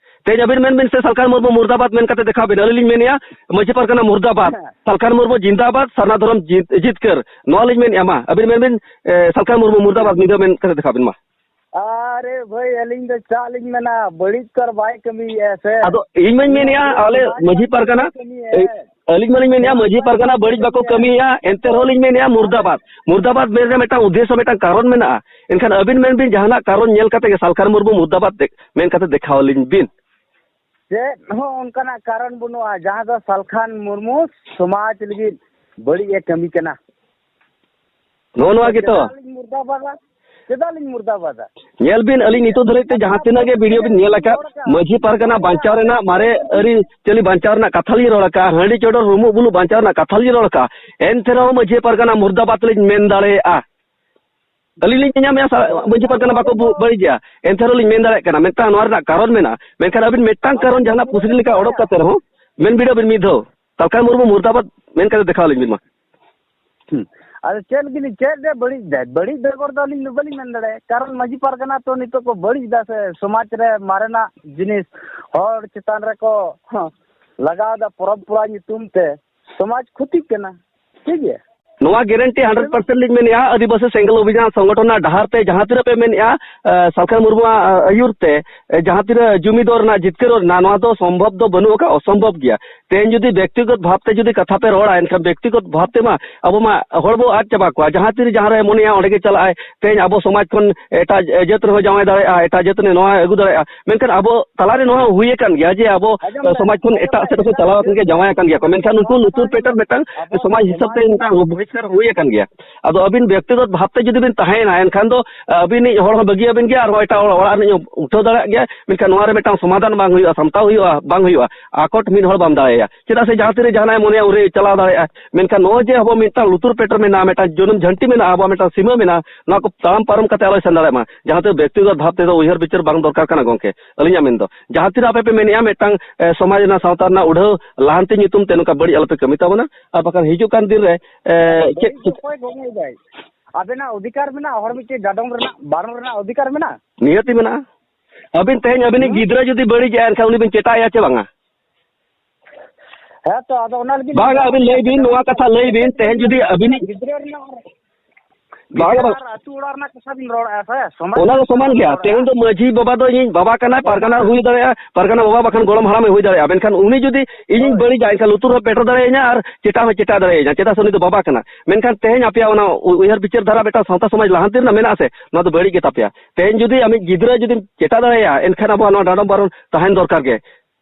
ᱛᱮᱦᱮᱧ ᱟᱹᱵᱤᱱ ᱢᱮᱱ ᱵᱤᱱ ᱥᱮ, ᱥᱟᱞᱠᱷᱟᱱ ᱢᱩᱨᱢᱩ ᱢᱩᱨᱫᱟᱵᱟᱫᱽ ᱢᱮᱱ ᱠᱟᱛᱮ ᱫᱮᱠᱷᱟᱣ ᱵᱤᱱ᱾ ᱟᱹᱞᱤᱧ ᱞᱤᱧ ᱢᱮᱱᱮᱫᱼᱟ, ᱢᱟᱹᱡᱷᱤ ᱯᱟᱨᱜᱟᱱᱟ ᱢᱩᱨᱫᱟᱵᱟᱫᱽ, ᱦᱮᱸ᱾ ᱥᱟᱞᱠᱷᱟᱱ ᱢᱩᱨᱢᱩ ᱡᱤᱱᱫᱟᱵᱟᱫᱽ, ᱥᱟᱨᱱᱟ ᱫᱷᱚᱨᱚᱢ ᱡᱤᱛ-, ᱡᱤᱛᱠᱟᱹᱨ, ᱱᱚᱣᱟ ᱞᱤᱧ ᱢᱮᱱᱮᱫᱼᱟ᱾ ᱢᱟ ᱟᱹᱵᱤᱱ ᱢᱮᱱ ᱵᱤᱱ, ᱮ, ᱥᱟᱞᱠᱷᱟᱱ ᱢᱩᱨᱢᱩ ᱢᱩᱨᱫᱟᱵᱟᱫᱽ, ᱢᱤᱫ ᱫᱷᱟᱣ ᱢᱮᱱ ᱠᱟᱛᱮ ᱫᱮᱠᱷᱟᱣ ᱵᱤᱱ ᱢᱟ᱾ ᱟᱨᱮ ᱵᱷᱟᱹᱭ, ᱟᱹᱞᱤᱧ ᱫᱚ ᱪᱟᱜ ᱞᱤᱧ ᱢᱮᱱᱟ, ᱵᱟᱹᱲᱤᱡ ᱛᱚ ᱟᱨ ᱵᱟᱭ ᱠᱟᱹᱢᱤᱭᱮᱫᱼᱟ ᱥᱮ᱾ ᱟᱫᱚ ᱤᱧ ᱢᱟᱧ ᱩᱱᱤ ᱢᱮᱱᱮᱫᱼᱟ, ᱦᱚᱸ ᱟᱞᱮ ᱵᱟᱭ ᱢᱟᱹᱡᱷᱤ ᱯᱟᱨᱜᱟᱱᱟ, ᱠᱟᱹᱢᱤᱭᱮᱫᱼᱟ᱾ ᱮ, ᱟᱹᱞᱤᱧ ᱢᱟᱞᱤᱧ ᱢᱮᱱᱮᱫᱼᱟ, ᱢᱟᱹᱡᱷᱤ ᱯᱟᱨᱜᱟᱱᱟ ᱵᱟᱹᱲᱤᱡ ᱵᱟᱠᱚ ᱠᱟᱹᱢᱤᱭᱮᱫᱼᱟ, ᱮᱱᱛᱮ ᱨᱮᱦᱚᱸ ᱞᱤᱧ ᱢᱮᱱᱮᱫᱼᱟ, ᱢᱩᱨᱫᱟᱵᱟᱫᱽ᱾ ᱢᱩᱨᱫᱟᱵᱟᱫᱽ ᱢᱮᱱ ᱨᱮ ᱢᱤᱫᱴᱟᱝ ᱩᱫᱽᱫᱮᱥᱥᱚ, ᱢᱤᱫᱴᱟᱝ ᱠᱟᱨᱚᱱ ᱢᱮᱱᱟᱜᱼᱟ᱾ ᱮᱱᱠᱷᱟᱱ ᱟᱹᱵᱤᱱ ᱢᱮᱱ ᱵᱤᱱ, ᱡᱟᱦᱟᱱᱟᱜ ᱠᱟᱨᱚᱱ ᱧᱮᱞ ᱠᱟᱛᱮ ᱜᱮ ᱥᱟᱞᱠᱷᱟᱱ ᱢᱩᱨᱢᱩ ᱢᱩᱨᱫᱟᱵᱟᱫᱽ ᱫᱮ-, ᱢᱮᱱ ᱠᱟᱛᱮ ᱫᱮᱠᱷᱟᱣ ᱟᱹᱞᱤᱧ ᱵᱤᱱ᱾ ᱪᱮᱫ ᱦᱚᱸ ᱚᱱᱠᱟᱱᱟᱜ ᱠᱟᱨᱚᱱ ᱵᱟᱹᱱᱩᱜᱼᱟ, ᱡᱟᱦᱟᱸ ᱫᱚ ᱥᱟᱞᱠᱷᱟᱱ ᱢᱩᱨᱢᱩ ᱥᱚᱢᱟᱡᱽ ᱞᱟᱹᱜᱤᱫ ᱵᱟᱹᱲᱤᱡ ᱮ ᱠᱟᱹᱢᱤ ᱠᱟᱱᱟ᱾ ᱱᱚᱜᱼᱚ ᱱᱚᱣᱟ ᱜᱮᱛᱚ᱾ ᱪᱮᱫᱟᱜ ᱞᱤᱧ ᱢᱩᱨᱫᱟᱵᱟᱫᱟ? ᱪᱮᱫᱟᱜ ᱞᱤᱧ ᱢᱩᱨᱫᱟᱵᱟᱫᱟ? ᱧᱮᱞ ᱵᱤᱱ, ᱟᱹᱞᱤᱧ ᱱᱤᱛᱚᱜ ᱫᱷᱟᱹᱨᱤᱡ ᱛᱮ ᱡᱟᱦᱟᱸ ᱛᱤᱱᱟᱹᱜ ᱜᱮ ᱵᱷᱤᱰᱤᱭᱳ ᱵᱤᱱ ᱧᱮᱞ ᱟᱠᱟᱫ, ᱢᱟᱹᱡᱷᱤ ᱯᱟᱨᱜᱟᱱᱟ ᱵᱟᱧᱪᱟᱣ ᱨᱮᱱᱟᱜ, ᱢᱟᱨᱮ ᱟᱹᱨᱤᱪᱟᱹᱞᱤ ᱵᱟᱧᱪᱟᱣ ᱨᱮᱱᱟᱜ ᱠᱟᱛᱷᱟ ᱞᱤᱧ ᱨᱚᱲ ᱟᱠᱟᱫᱼᱟ, ᱦᱟᱺᱰᱤ ᱪᱚᱰᱚᱨ ᱨᱩᱢᱩᱜ ᱵᱩᱞᱩᱜ ᱵᱟᱧᱪᱟᱣ ᱨᱮᱱᱟᱜ ᱠᱟᱛᱷᱟ ᱞᱤᱧ ᱨᱚᱲ ᱟᱠᱟᱫᱼᱟ, ᱮᱱᱛᱮ ᱨᱮᱦᱚᱸ ᱢᱟᱹᱡᱷᱤ ᱯᱟᱨᱜᱟᱱᱟ ᱢᱩᱨᱫᱟᱵᱟᱫᱽ ᱞᱤᱧ ᱢᱮᱱ ᱫᱟᱲᱮᱭᱟᱜᱼᱟ᱾ ᱟᱹᱞᱤᱧ ᱞᱤᱧ ᱧᱮᱧᱟᱢᱮᱫᱼᱟ ᱥᱟ-, ᱢᱟᱹᱡᱷᱤ ᱯᱟᱨᱜᱟᱱᱟ ᱵᱟᱠᱚ ᱵᱩ-, ᱵᱟᱹᱲᱤᱡᱮᱜᱼᱟ᱾ ᱮᱱᱛᱮ ᱨᱮᱦᱚᱸ ᱞᱤᱧ ᱢᱮᱱ ᱫᱟᱲᱮᱭᱟᱜ ᱠᱟᱱᱟ, ᱢᱤᱫᱴᱟᱝ ᱱᱚᱣᱟ ᱨᱮᱱᱟᱜ ᱠᱟᱨᱚᱱ ᱢᱮᱱᱟᱜᱼᱟ᱾ ᱢᱮᱱᱠᱷᱟᱱ ᱟᱹᱵᱤᱱ ᱢᱤᱫᱴᱟᱝ ᱠᱟᱨᱚᱱ ᱡᱟᱦᱟᱱᱟᱜ ᱯᱩᱥᱨᱤ ᱞᱮᱠᱟ ᱚᱰᱚᱠ ᱠᱟᱛᱮ ᱨᱮᱦᱚᱸ ᱢᱮᱱ ᱵᱤᱰᱟᱹᱣ ᱵᱤᱱ ᱢᱤᱫ ᱫᱷᱟᱣ, ᱥᱟᱞᱠᱷᱟᱱ ᱢᱩᱨᱢᱩ ᱢᱩᱨᱫᱟᱵᱟᱫ ᱢᱮᱱ ᱠᱟᱛᱮ ᱫᱮᱠᱷᱟᱣ ᱟᱹᱞᱤᱧ ᱵᱤᱱ ᱢᱟ᱾ ᱦᱩᱸ᱾ ᱟᱫᱚ ᱪᱮᱫ ᱜᱮᱞᱤᱧ, ᱪᱮᱫ ᱨᱮ ᱵᱟᱹᱲᱤᱡ ᱫᱟᱭ? ᱵᱟᱹᱲᱤᱡ ᱵᱮᱜᱚᱨ ᱫᱚ ᱟᱹᱞᱤᱧ ᱫᱚ ᱵᱟᱹᱞᱤᱧ ᱢᱮᱱ ᱫᱟᱲᱮᱭᱟᱜᱼᱟ᱾ ᱠᱟᱨᱚᱱ ᱢᱟᱹᱡᱷᱤ ᱯᱟᱨᱜᱟᱱᱟ ᱛᱚ ᱱᱤᱛᱚᱜ ᱠᱚ ᱵᱟᱹᱲᱤᱡ ᱫᱟ ᱥᱮ, ᱥᱚᱢᱟᱡᱽ ᱨᱮ ᱢᱟᱨᱮᱱᱟᱜ ᱡᱤᱱᱤᱥ ᱦᱚᱲ ᱪᱮᱛᱟᱱ ᱨᱮᱠᱚ ᱞᱟᱜᱟᱣ ᱫᱟ ᱯᱚᱨᱚᱢᱯᱚᱨᱟ ᱧᱩᱛᱩᱢ ᱛᱮ᱾ ᱥᱚᱢᱟᱡᱽ ᱠᱷᱚᱛᱤᱜ ᱠᱟᱱᱟ᱾ ᱴᱷᱤᱠ ᱜᱮᱭᱟ? ᱱᱚᱣᱟ ᱜᱮᱨᱮᱱᱴᱤ ᱦᱟᱱᱰᱨᱮᱰ ᱯᱟᱨᱥᱮᱱᱴ ᱞᱤᱧ ᱢᱮᱱᱮᱫᱼᱟ, ᱟᱹᱫᱤᱵᱟᱹᱥᱤ ᱥᱮᱸᱜᱮᱞ ᱚᱵᱷᱤᱡᱟᱱ ᱥᱚᱝᱜᱚᱴᱷᱚᱱ ᱨᱮᱱᱟᱜ ᱰᱟᱦᱟᱨ ᱛᱮ ᱡᱟᱦᱟᱸ ᱛᱤᱱᱟᱹᱜ ᱯᱮ ᱢᱮᱱᱮᱫᱼᱟ, ᱮ, ᱥᱟᱞᱠᱷᱟᱱ ᱢᱩᱨᱢᱩᱣᱟᱜ, ᱮ, ᱟᱹᱭᱩᱨ ᱛᱮ, ᱮ, ᱡᱟᱦᱟᱸ ᱛᱤᱱᱟᱹᱜ ᱡᱩᱢᱤ ᱫᱚᱨ ᱨᱮᱱᱟᱜ ᱡᱤᱛᱠᱟᱹᱨᱚᱜ ᱨᱮᱱᱟᱜ, ᱱᱚᱣᱟ ᱫᱚ ᱥᱚᱢᱵᱷᱚᱵ ᱫᱚ ᱵᱟᱹᱱᱩᱜ ᱟᱠᱟᱫ, ᱚᱥᱚᱢᱵᱷᱚᱵ ᱜᱮᱭᱟ᱾ ᱛᱮᱦᱮᱧ ᱡᱩᱫᱤ ᱵᱮᱠᱛᱤᱜᱚᱛ ᱵᱷᱟᱵᱽ ᱛᱮ ᱡᱩᱫᱤ ᱠᱟᱛᱷᱟ ᱯᱮ ᱨᱚᱲᱟ, ᱮᱱᱠᱷᱟᱱ ᱵᱮᱠᱛᱤᱜᱚᱛ ᱵᱷᱟᱵᱽ ᱛᱮᱢᱟ ᱟᱵᱚ ᱢᱟ ᱦᱚᱲ ᱵᱚ ᱟᱫ ᱪᱟᱵᱟ ᱠᱚᱣᱟ᱾ ᱡᱟᱦᱟᱸ ᱛᱤᱨᱮ ᱡᱟᱦᱟᱸ ᱨᱮ ᱢᱚᱱᱮᱭᱟ ᱚᱸᱰᱮ ᱜᱮ ᱪᱟᱞᱟᱜᱼᱟᱭ᱾ ᱛᱮᱦᱮᱧ ᱟᱵᱚ ᱥᱚᱢᱟᱡᱽ ᱠᱷᱚᱱ ᱮᱴᱟᱜ ᱡᱟᱹᱛ ᱨᱮᱦᱚᱸ ᱡᱟᱶᱟᱭ ᱫᱟᱲᱮᱭᱟᱜᱼᱟ, ᱮᱴᱟᱜ ᱡᱟᱹᱛ ᱨᱮ ᱱᱚᱣᱟ ᱟᱹᱜᱩ ᱫᱟᱲᱮᱭᱟᱜᱼᱟ, ᱢᱮᱱᱠᱷᱟᱱ ᱟᱵᱚ ᱛᱟᱞᱟᱨᱮ ᱱᱚᱣᱟ ᱦᱩᱭ ᱟᱠᱟᱱ ᱜᱮᱭᱟ ᱡᱮ ᱟᱵᱚ ᱟᱸᱡᱚᱢ ᱵᱮᱱ, ᱥᱚᱢᱟᱡᱽ ᱠᱷᱚᱱ ᱟᱸᱡᱚᱢ ᱮᱴᱟᱜ ᱵᱮᱱ, ᱥᱮᱫ ᱦᱚᱸᱠᱚ ᱪᱮᱫᱟᱜ ᱪᱟᱞᱟᱣ ᱟᱠᱟᱱ ᱜᱮᱭᱟ, ᱡᱟᱶᱟᱭ ᱟᱠᱟᱱ ᱜᱮᱭᱟ ᱠᱚ, ᱢᱮᱱᱠᱷᱟᱱ ᱱᱩᱠᱩ ᱞᱩᱛᱩᱨ ᱯᱮᱴᱮᱨ ᱢᱤᱫᱴᱟᱝ ᱟᱵᱚ ᱥᱚᱢᱟᱡᱽ ᱥᱚᱢᱟᱡᱽ ᱦᱤᱥᱟᱹᱵ ᱛᱮ ᱨᱮᱱᱟᱜ ᱢᱤᱫᱴᱟᱝ ᱵᱚᱦᱤᱥᱠᱟᱨ ᱦᱩᱭ ᱟᱠᱟᱱ ᱜᱮᱭᱟ᱾ ᱟᱫᱚ ᱟᱹᱵᱤᱱ ᱵᱮᱠᱛᱤᱜᱚᱛ ᱵᱷᱟᱵᱽ ᱛᱮ ᱡᱩᱫᱤ ᱵᱤᱱ ᱛᱟᱦᱮᱸᱭᱮᱱᱟ, ᱮᱱᱠᱷᱟᱱ ᱫᱚ ᱟᱹᱵᱤᱱᱤᱡ ᱦᱚᱲ ᱦᱚᱸ ᱵᱟᱹᱜᱤᱭᱟᱵᱤᱱ ᱜᱮᱭᱟ, ᱟᱨᱦᱚᱸ ᱮᱴᱟᱜ ᱦᱚᱲ ᱚᱲᱟᱜ ᱨᱤᱱᱤᱡ ᱦᱚᱸ ᱩᱴᱷᱟᱹᱣ ᱫᱟᱲᱮᱭᱟᱜ ᱜᱮᱭᱟ, ᱢᱮᱱᱠᱷᱟᱱ ᱱᱚᱣᱟ ᱨᱮ ᱢᱤᱫᱴᱟᱝ ᱥᱚᱢᱟᱫᱷᱟᱱ ᱵᱟᱝ ᱦᱩᱭᱩᱜᱼᱟ, ᱥᱟᱢᱴᱟᱣ ᱦᱩᱭᱩᱜᱼᱟ, ᱵᱟᱝ ᱦᱩᱭᱩᱜᱼᱟ᱾ ᱟᱠᱚᱴ ᱢᱤᱫ ᱦᱚᱲ ᱵᱟᱢ ᱫᱟᱲᱮᱭᱟᱭᱟ᱾ ᱪᱮᱫᱟᱜ ᱥᱮ ᱡᱟᱦᱟᱸ ᱛᱤᱨᱮ ᱡᱟᱦᱟᱱᱟᱜ ᱮ ᱢᱚᱱᱮᱭᱟ, ᱩᱱᱨᱮ ᱪᱟᱞᱟᱣ ᱫᱟᱲᱮᱭᱟᱜᱼᱟ᱾ ᱢᱮᱱᱠᱷᱟᱱ ᱱᱚᱜᱼᱚᱭ ᱡᱮ ᱟᱵᱚ ᱢᱤᱫᱴᱟᱝ ᱞᱩᱛᱩᱨ ᱯᱮᱴᱮᱨ ᱢᱮᱱᱟᱜᱼᱟ, ᱢᱤᱫᱴᱟᱝ ᱡᱟᱹᱱᱩᱢ ᱡᱷᱟᱹᱱᱴᱤ ᱢᱮᱱᱟᱜᱼᱟ, ᱟᱵᱚᱣᱟᱜ ᱢᱤᱫᱴᱟᱝ ᱥᱤᱢᱟᱹ ᱢᱮᱱᱟᱜᱼᱟ, ᱱᱚᱣᱟ ᱠᱚ ᱛᱟᱲᱟᱢ ᱯᱟᱨᱚᱢ ᱠᱟᱛᱮ ᱟᱞᱚᱭ ᱥᱮᱱ ᱫᱟᱲᱮᱭᱟᱜ ᱢᱟ᱾ ᱡᱟᱦᱟᱸ ᱛᱮ ᱵᱮᱠᱛᱤᱜᱚᱛ ᱵᱷᱟᱵᱽ ᱛᱮᱫᱚ ᱩᱭᱦᱟᱹᱨ ᱵᱤᱪᱟᱹᱨ ᱵᱟᱝ ᱫᱚᱨᱠᱟᱨ ᱠᱟᱱᱟ ᱜᱚᱢᱠᱮ, ᱟᱹᱞᱤᱧᱟᱜ ᱢᱮᱱ ᱫᱚ᱾ ᱡᱟᱦᱟᱸ ᱛᱤᱱᱟᱹᱜ ᱟᱯᱮ ᱯᱮ ᱢᱮᱱᱮᱫᱼᱟ ᱢᱤᱫᱴᱟᱝ, ᱮ, ᱥᱚᱢᱟᱡᱽ ᱨᱮᱱᱟᱜ, ᱥᱟᱶᱛᱟ ᱨᱮᱱᱟᱜ ᱩᱰᱷᱟᱹᱣ ᱞᱟᱦᱟᱱᱛᱤ ᱧᱩᱛᱩᱢ ᱛᱮ ᱱᱚᱝᱠᱟ ᱵᱟᱹᱲᱤᱡ ᱟᱞᱚᱯᱮ ᱠᱟᱹᱢᱤ ᱛᱟᱵᱚᱱᱟ, ᱟᱨ ᱵᱟᱠᱷᱟᱱ ᱦᱤᱡᱩᱜ ᱠᱟᱱ ᱫᱤᱱ ᱨᱮ, ᱮ, ᱪᱮᱫ ᱵᱟᱹᱲᱤᱡ ᱫᱚ ᱪᱤᱠᱟᱹ- ᱚᱠᱚᱭ ᱜᱚᱝᱮᱭ ᱫᱟᱭ? ᱟᱵᱮᱱᱟᱜ ᱚᱫᱷᱤᱠᱟᱨ ᱢᱮᱱᱟᱜᱼᱟ, ᱦᱚᱲ ᱢᱤᱫᱴᱮᱡ ᱰᱟᱰᱚᱢ ᱨᱮᱱᱟᱜ, ᱵᱟᱨᱚᱱ ᱨᱮᱱᱟᱜ ᱚᱫᱷᱤᱠᱟᱨ ᱢᱮᱱᱟᱜᱼᱟ᱾ ᱱᱤᱦᱟᱹᱛᱤ ᱢᱮᱱᱟᱜᱼᱟ᱾ ᱟᱹᱵᱤᱱ ᱛᱮᱦᱮᱧ ᱟᱹᱵᱤᱱᱤᱡ ᱦᱩᱸ? ᱜᱤᱫᱽᱨᱟᱹ ᱡᱩᱫᱤ ᱵᱟᱹᱲᱤᱡᱮᱜᱼᱟ, ᱮᱱᱠᱷᱟᱱ ᱩᱱᱤ ᱵᱤᱱ ᱪᱮᱴᱟᱜ ᱮᱭᱟ ᱪᱮ ᱵᱟᱝᱟ? ᱦᱮᱸ ᱛᱚ, ᱟᱫᱚ ᱚᱱᱟ ᱞᱟᱹᱜᱤᱫ ᱵᱟᱝᱟ, ᱟᱹᱵᱤᱱ ᱞᱟᱹᱭ ᱵᱤᱱ, ᱱᱚᱣᱟ ᱠᱟᱛᱷᱟ ᱞᱟᱹᱭ ᱵᱤᱱ, ᱛᱮᱦᱮᱧ ᱡᱩᱫᱤ ᱟᱹᱵᱤᱱᱤᱡ ᱜᱤᱫᱽᱨᱟᱹ ᱨᱮᱱᱟᱜ, ᱵᱟᱝᱟ, ᱜᱤᱫᱽᱨᱟᱹ ᱵᱟᱝ᱾ ᱟᱨ ᱟᱹᱛᱩ ᱚᱲᱟᱜ ᱨᱮᱱᱟᱜ ᱠᱟᱛᱷᱟ ᱵᱤᱱ ᱨᱚᱲᱮᱫᱼᱟ ᱥᱮ, ᱥᱚᱢᱟᱡᱽ ᱚᱱᱟ ᱫᱚ ᱨᱮᱱᱟᱜ ᱠᱟᱛᱷᱟ ᱥᱚᱢᱟᱱ ᱵᱤᱱ ᱜᱮᱭᱟ᱾ ᱨᱚᱲᱮᱫᱼᱟ᱾ ᱛᱮᱦᱮᱧ ᱫᱚ ᱢᱟᱹᱡᱷᱤ ᱵᱟᱵᱟ ᱫᱚ ᱤᱧᱤᱡ ᱵᱟᱵᱟ ᱠᱟᱱᱟᱭ, ᱯᱟᱨᱜᱟᱱᱟ ᱦᱩᱭ ᱫᱟᱲᱮᱭᱟᱜᱼᱟ, ᱯᱟᱨᱜᱟᱱᱟ ᱵᱟᱵᱟ ᱵᱟᱠᱷᱟᱱ ᱜᱚᱲᱚᱢ ᱦᱟᱲᱟᱢᱮ ᱦᱩᱭ ᱫᱟᱲᱮᱭᱟᱜᱼᱟ, ᱢᱮᱱᱠᱷᱟᱱ ᱩᱱᱤ ᱡᱩᱫᱤ ᱤᱧᱤᱧ ᱦᱳᱭ᱾ ᱵᱟᱹᱲᱤᱡᱟ, ᱮᱱᱠᱷᱟᱱ ᱞᱩᱛᱩᱨ ᱦᱚᱸ ᱯᱮᱴᱮᱨ ᱫᱟᱲᱮᱭᱟᱹᱧᱟ ᱟᱨ ᱪᱮᱴᱟ ᱦᱚᱸ ᱪᱮᱴᱟ ᱫᱟᱲᱮᱭᱟᱹᱧᱟ᱾ ᱪᱮᱫᱟᱜ ᱥᱮ ᱩᱱᱤ ᱫᱚ ᱵᱟᱵᱟ ᱠᱟᱱᱟ᱾ ᱢᱮᱱᱠᱷᱟᱱ ᱛᱮᱦᱮᱧ ᱟᱯᱮᱭᱟᱜ ᱚᱱᱟ ᱩ-, ᱩᱭᱦᱟᱹᱨ ᱵᱤᱪᱟᱹᱨ ᱫᱷᱟᱨᱟ ᱢᱤᱫᱴᱟᱝ ᱥᱟᱶᱛᱟ ᱥᱚᱢᱟᱡᱽ ᱞᱟᱦᱟᱱᱛᱤ ᱨᱮᱱᱟᱜ ᱢᱮᱱᱟᱜᱼᱟ ᱥᱮ, ᱱᱚᱣᱟ ᱫᱚ ᱵᱟᱹᱲᱤᱡ ᱜᱮ ᱛᱟᱯᱮᱭᱟ᱾ ᱛᱮᱦᱮᱧ ᱡᱩᱫᱤ ᱟᱢᱤᱡ ᱜᱤᱫᱽᱨᱟᱹ ᱡᱩᱫᱤᱢ ᱪᱮᱴᱟ ᱫᱟᱲᱮᱭᱟᱭᱟ, ᱮᱱᱠᱷᱟᱱ ᱟᱵᱚᱣᱟᱜ ᱱᱚᱣᱟ ᱰᱟᱸᱰᱚᱢ ᱵᱟᱨᱚᱱ ᱛᱟᱦᱮᱱ ᱫᱚᱨᱠᱟᱨ ᱜᱮ᱾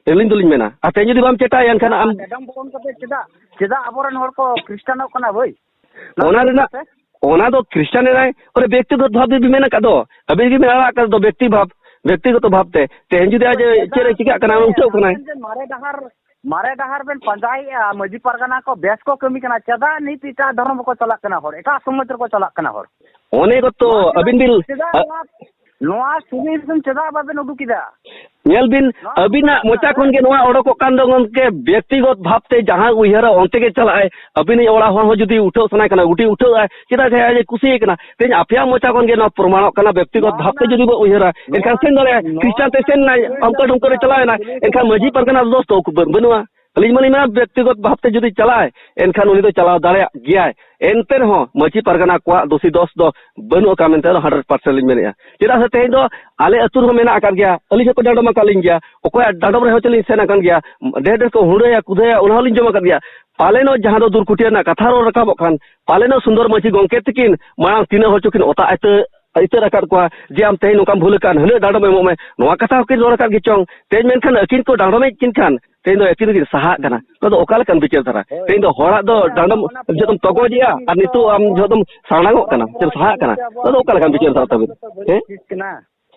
ᱟᱹᱞᱤᱧ ᱫᱚᱞᱤᱧ ᱢᱮᱱᱟ᱾ ᱟᱨ ᱛᱮᱦᱮᱧ ᱡᱩᱫᱤ ᱵᱟᱢ ᱪᱮᱴᱟᱭᱟ, ᱮᱱᱠᱷᱟᱱ ᱟᱢ ᱮᱰᱟᱢ ᱵᱚᱨᱚᱱ ᱠᱟᱛᱮ ᱪᱮᱫᱟᱜ, ᱪᱮᱫᱟᱜ ᱟᱵᱚᱨᱮᱱ ᱦᱚᱲ ᱠᱚ ᱠᱷᱨᱤᱥᱴᱟᱱᱚᱜ ᱠᱟᱱᱟ ᱵᱷᱟᱹᱭ? ᱚᱱᱟ ᱨᱮᱱᱟᱜ, ᱚᱱᱟ ᱫᱚ ᱠᱷᱨᱤᱥᱴᱟᱱ ᱮᱱᱟᱭ, ᱚᱱᱟ ᱵᱮᱠᱛᱤᱜᱚᱛ ᱵᱷᱟᱵᱽ ᱡᱩᱫᱤ ᱢᱮᱱ ᱟᱠᱟᱫ ᱫᱚ, ᱟᱹᱵᱤᱱ ᱜᱮᱵᱤᱱ ᱟᱲᱟᱜ ᱟᱠᱟᱫ ᱫᱚ ᱵᱮᱠᱛᱤ ᱵᱷᱟᱵᱽ, ᱵᱮᱠᱛᱤᱜᱚᱛᱚ ᱵᱷᱟᱵᱽ ᱛᱮ᱾ ᱛᱮᱦᱮᱧ ᱡᱩᱫᱤ ᱟᱡ ᱪᱮᱫ ᱨᱮ ᱪᱮᱫᱟᱜ ᱪᱤᱠᱟᱹᱜ ᱠᱟᱱᱟ, ᱩᱴᱷᱟᱹᱣ ᱠᱟᱱᱟᱭ᱾ ᱟᱵᱮᱱ ᱡᱮ ᱢᱟᱨᱮ ᱰᱟᱦᱟᱨ, ᱢᱟᱨᱮ ᱰᱟᱦᱟᱨ ᱵᱮᱱ ᱯᱟᱸᱡᱟᱭᱮᱫᱼᱟ, ᱢᱟᱹᱡᱷᱤ ᱯᱟᱨᱜᱟᱱᱟ ᱠᱚ ᱵᱮᱥ ᱠᱚ ᱠᱟᱹᱢᱤ ᱠᱟᱱᱟ, ᱪᱮᱫᱟᱜ ᱱᱤᱛ ᱮᱴᱟᱜ ᱫᱷᱚᱨᱚᱢ ᱨᱮᱠᱚ ᱪᱟᱞᱟᱜ ᱠᱟᱱᱟ ᱦᱚᱲ, ᱮᱴᱟᱜ ᱥᱚᱢᱟᱡᱽ ᱨᱮᱠᱚ ᱪᱟᱞᱟᱜ ᱠᱟᱱᱟ ᱦᱚᱲ? ᱚᱱᱮ ᱜᱚᱛᱚ ᱱᱚᱣᱟ ᱪᱮᱫᱟᱜ, ᱟᱹᱵᱤᱱ ᱵᱤᱱ, ᱪᱮᱫᱟᱜ ᱟ- ᱱᱚᱣᱟ, ᱱᱚᱣᱟ ᱥᱩᱵᱤᱫᱷᱟ ᱪᱮᱫᱟᱜ ᱵᱟᱵᱮᱱ ᱩᱰᱩᱠ ᱮᱫᱟ? ᱧᱮᱞ ᱵᱤᱱ, ᱱᱚᱣᱟ ᱟᱹᱵᱤᱱᱟᱜ ᱢᱚᱪᱟ ᱠᱷᱚᱱ ᱜᱮ ᱱᱚᱣᱟ ᱚᱰᱚᱠᱚᱜ ᱠᱟᱱ ᱫᱚ ᱜᱚᱢᱠᱮ, ᱵᱮᱠᱛᱤᱜᱚᱛ ᱵᱷᱟᱵᱽᱛᱮ ᱡᱟᱦᱟᱸ ᱩᱭᱦᱟᱹᱨᱟ ᱚᱱᱛᱮ ᱜᱮ ᱪᱟᱞᱟᱜᱼᱟᱭ᱾ ᱟᱹᱵᱤᱱᱤᱡ ᱚᱲᱟᱜ ᱦᱚᱲ ᱦᱚᱸ ᱡᱩᱫᱤ ᱩᱴᱷᱟᱹᱣ ᱥᱟᱱᱟᱭ ᱠᱟᱱᱟ, ᱩᱴᱤ ᱩᱴᱷᱟᱹᱣ ᱟᱭ, ᱪᱮᱫᱟᱜ ᱥᱮ ᱟᱡ ᱮ ᱠᱩᱥᱤᱭᱟᱭ ᱠᱟᱱᱟ᱾ ᱛᱮᱦᱮᱧ ᱟᱯᱮᱭᱟᱜ ᱢᱚᱪᱟ ᱠᱷᱚᱱ ᱜᱮ ᱱᱚᱣᱟ ᱯᱨᱚᱢᱟᱬᱚᱜ ᱠᱟᱱᱟ, ᱵᱮᱠᱛᱤᱜᱚᱛ ᱱᱚᱣᱟ ᱵᱷᱟᱵᱽᱛᱮ ᱨᱮᱱᱟᱜ, ᱡᱩᱫᱤ ᱵᱚ ᱩᱭᱦᱟᱹᱨᱟ, ᱱᱚᱣᱟ ᱮᱱᱠᱷᱟᱱ ᱥᱮᱱ ᱫᱟᱲᱮᱭᱟᱜᱼᱟ, ᱱᱚᱣᱟ ᱠᱷᱨᱤᱥᱴᱟᱱ ᱛᱮ ᱥᱮᱱ ᱱᱟᱭ, ᱚᱱᱠᱟ ᱰᱷᱚᱝᱠᱚ ᱨᱮ ᱪᱟᱞᱟᱣ ᱮᱱᱟᱭ, ᱮᱱᱠᱷᱟᱱ ᱢᱟᱹᱡᱷᱤ ᱯᱟᱨᱜᱟᱱᱟ ᱫᱚ ᱫᱳᱥ ᱫᱚ ᱵᱟᱹᱱᱩᱜᱼᱟ᱾ ᱟᱹᱞᱤᱧ ᱢᱟᱞᱤᱧ ᱢᱮᱱᱟ, ᱵᱮᱠᱛᱤᱜᱚᱛ ᱵᱷᱟᱵᱽᱛᱮ ᱡᱩᱫᱤ ᱪᱟᱞᱟᱜᱼᱟᱭ, ᱮᱱᱠᱷᱟᱱ ᱩᱱᱤ ᱫᱚ ᱪᱟᱞᱟᱣ ᱫᱟᱲᱮᱭᱟᱜ ᱜᱮᱭᱟᱭ᱾ ᱮᱱᱛᱮ ᱨᱮᱦᱚᱸ ᱢᱟᱹᱡᱷᱤ ᱯᱟᱨᱜᱟᱱᱟ ᱠᱚᱣᱟᱜ ᱫᱳᱥᱤ ᱫᱚᱥ ᱫᱚ ᱵᱟᱹᱱᱩᱜ ᱟᱠᱟᱫ ᱢᱮᱱᱛᱮ ᱫᱚ ᱦᱟᱱᱰᱨᱮᱰ ᱯᱟᱨᱥᱮᱱᱴ ᱞᱤᱧ ᱢᱮᱱᱮᱫᱼᱟ᱾ ᱪᱮᱫᱟᱜ ᱥᱮ ᱛᱮᱦᱮᱧ ᱫᱚ ᱟᱞᱮ ᱟᱹᱛᱩ ᱨᱮᱦᱚᱸ ᱢᱮᱱᱟᱜ ᱟᱠᱟᱫ ᱜᱮᱭᱟ, ᱟᱹᱞᱤᱧ ᱦᱚᱸᱠᱚ ᱰᱟᱸᱰᱚᱢ ᱟᱠᱟᱫ ᱞᱤᱧ ᱜᱮᱭᱟ, ᱚᱠᱚᱭᱟᱜ ᱰᱟᱸᱰᱚᱢ ᱨᱮᱦᱚᱸ ᱪᱚᱞᱤᱧ ᱥᱮᱱ ᱟᱠᱟᱱ ᱜᱮᱭᱟ, ᱰᱷᱮᱨ ᱰᱷᱮᱨ ᱠᱚ ᱦᱩᱲᱟᱹᱭᱟ, ᱠᱩᱫᱟᱹᱭᱟ, ᱚᱱᱟ ᱦᱚᱸᱞᱤᱧ ᱡᱚᱢ ᱟᱠᱟᱫ ᱜᱮᱭᱟ᱾ ᱯᱟᱞᱮᱱᱚᱜ ᱡᱟᱦᱟᱸ ᱫᱚ ᱫᱩᱨᱠᱩᱴᱤᱭᱟᱹ ᱨᱮᱱᱟᱜ ᱠᱟᱛᱷᱟ ᱨᱚᱲ ᱨᱟᱠᱟᱵᱚᱜ ᱠᱷᱟᱱ, ᱯᱟᱞᱮᱱᱚᱜ ᱥᱩᱱᱫᱚᱨ ᱢᱟᱹᱡᱷᱤ ᱜᱚᱢᱠᱮ ᱛᱤᱠᱤᱱ ᱢᱟᱲᱟᱝ ᱛᱤᱱᱟᱹᱜ ᱦᱚᱲ ᱪᱚᱠᱤᱱ ᱚᱛᱟ ᱤᱛᱟᱹ ᱤᱛᱟᱹᱨ ᱟᱠᱟᱫ ᱠᱚᱣᱟ ᱡᱮ, "ᱟᱢ ᱛᱮᱦᱮᱧ ᱱᱚᱝᱠᱟᱢ ᱵᱷᱩᱞ ᱟᱠᱟᱫ, ᱱᱩᱱᱟᱹᱜ ᱰᱟᱸᱰᱚᱢ ᱮᱢᱚᱜ ᱢᱮ", ᱱᱚᱣᱟ ᱠᱟᱛᱷᱟ ᱦᱚᱸᱠᱤᱱ ᱨᱚᱲ ᱟᱠᱟᱫ ᱜᱮ ᱪᱚᱝ᱾ ᱛᱮᱦᱮᱧ ᱢᱮᱱᱠᱷᱟᱱ ᱟᱹᱠᱤᱱ ᱠᱚ ᱰᱟᱸᱰᱚᱢᱮᱫ ᱠᱤᱱ ᱠᱷᱟᱱ, ᱛᱮᱦᱮᱧ ᱫᱚ ᱟᱹᱠᱤᱱ ᱫᱚᱠᱤᱱ ᱥᱟᱦᱟᱜ ᱠᱟᱱᱟ᱾ ᱱᱚᱣᱟ ᱫᱚ ᱚᱠᱟ ᱞᱮᱠᱟᱱ ᱵᱤᱪᱟᱹᱨ ᱫᱷᱟᱨᱟ? ᱦᱳᱭ᱾ ᱛᱮᱦᱮᱧ ᱫᱚ ᱦᱚᱲᱟᱜ ᱫᱚ ᱦᱳᱭ, ᱚᱱᱟ, ᱰᱟᱸᱰᱚᱢ ᱚᱱᱟ ᱡᱚᱛᱚᱢ ᱛᱚᱜᱚᱡᱮᱜᱼᱟ ᱟᱨ ᱱᱤᱛᱚᱜ ᱟᱢ ᱡᱚᱛᱚᱢ ᱥᱟᱲᱟᱝᱚᱜ ᱠᱟᱱᱟ, ᱪᱮᱢ ᱥᱟᱦᱟᱜ ᱠᱟᱱᱟ᱾ ᱱᱚᱣᱟ ᱫᱚ ᱚᱠᱟ ᱞᱮᱠᱟᱱ ᱵᱤᱪᱟᱹᱨ ᱫᱷᱟᱨᱟ ᱛᱟᱵᱤᱱ? ᱦᱮᱸ?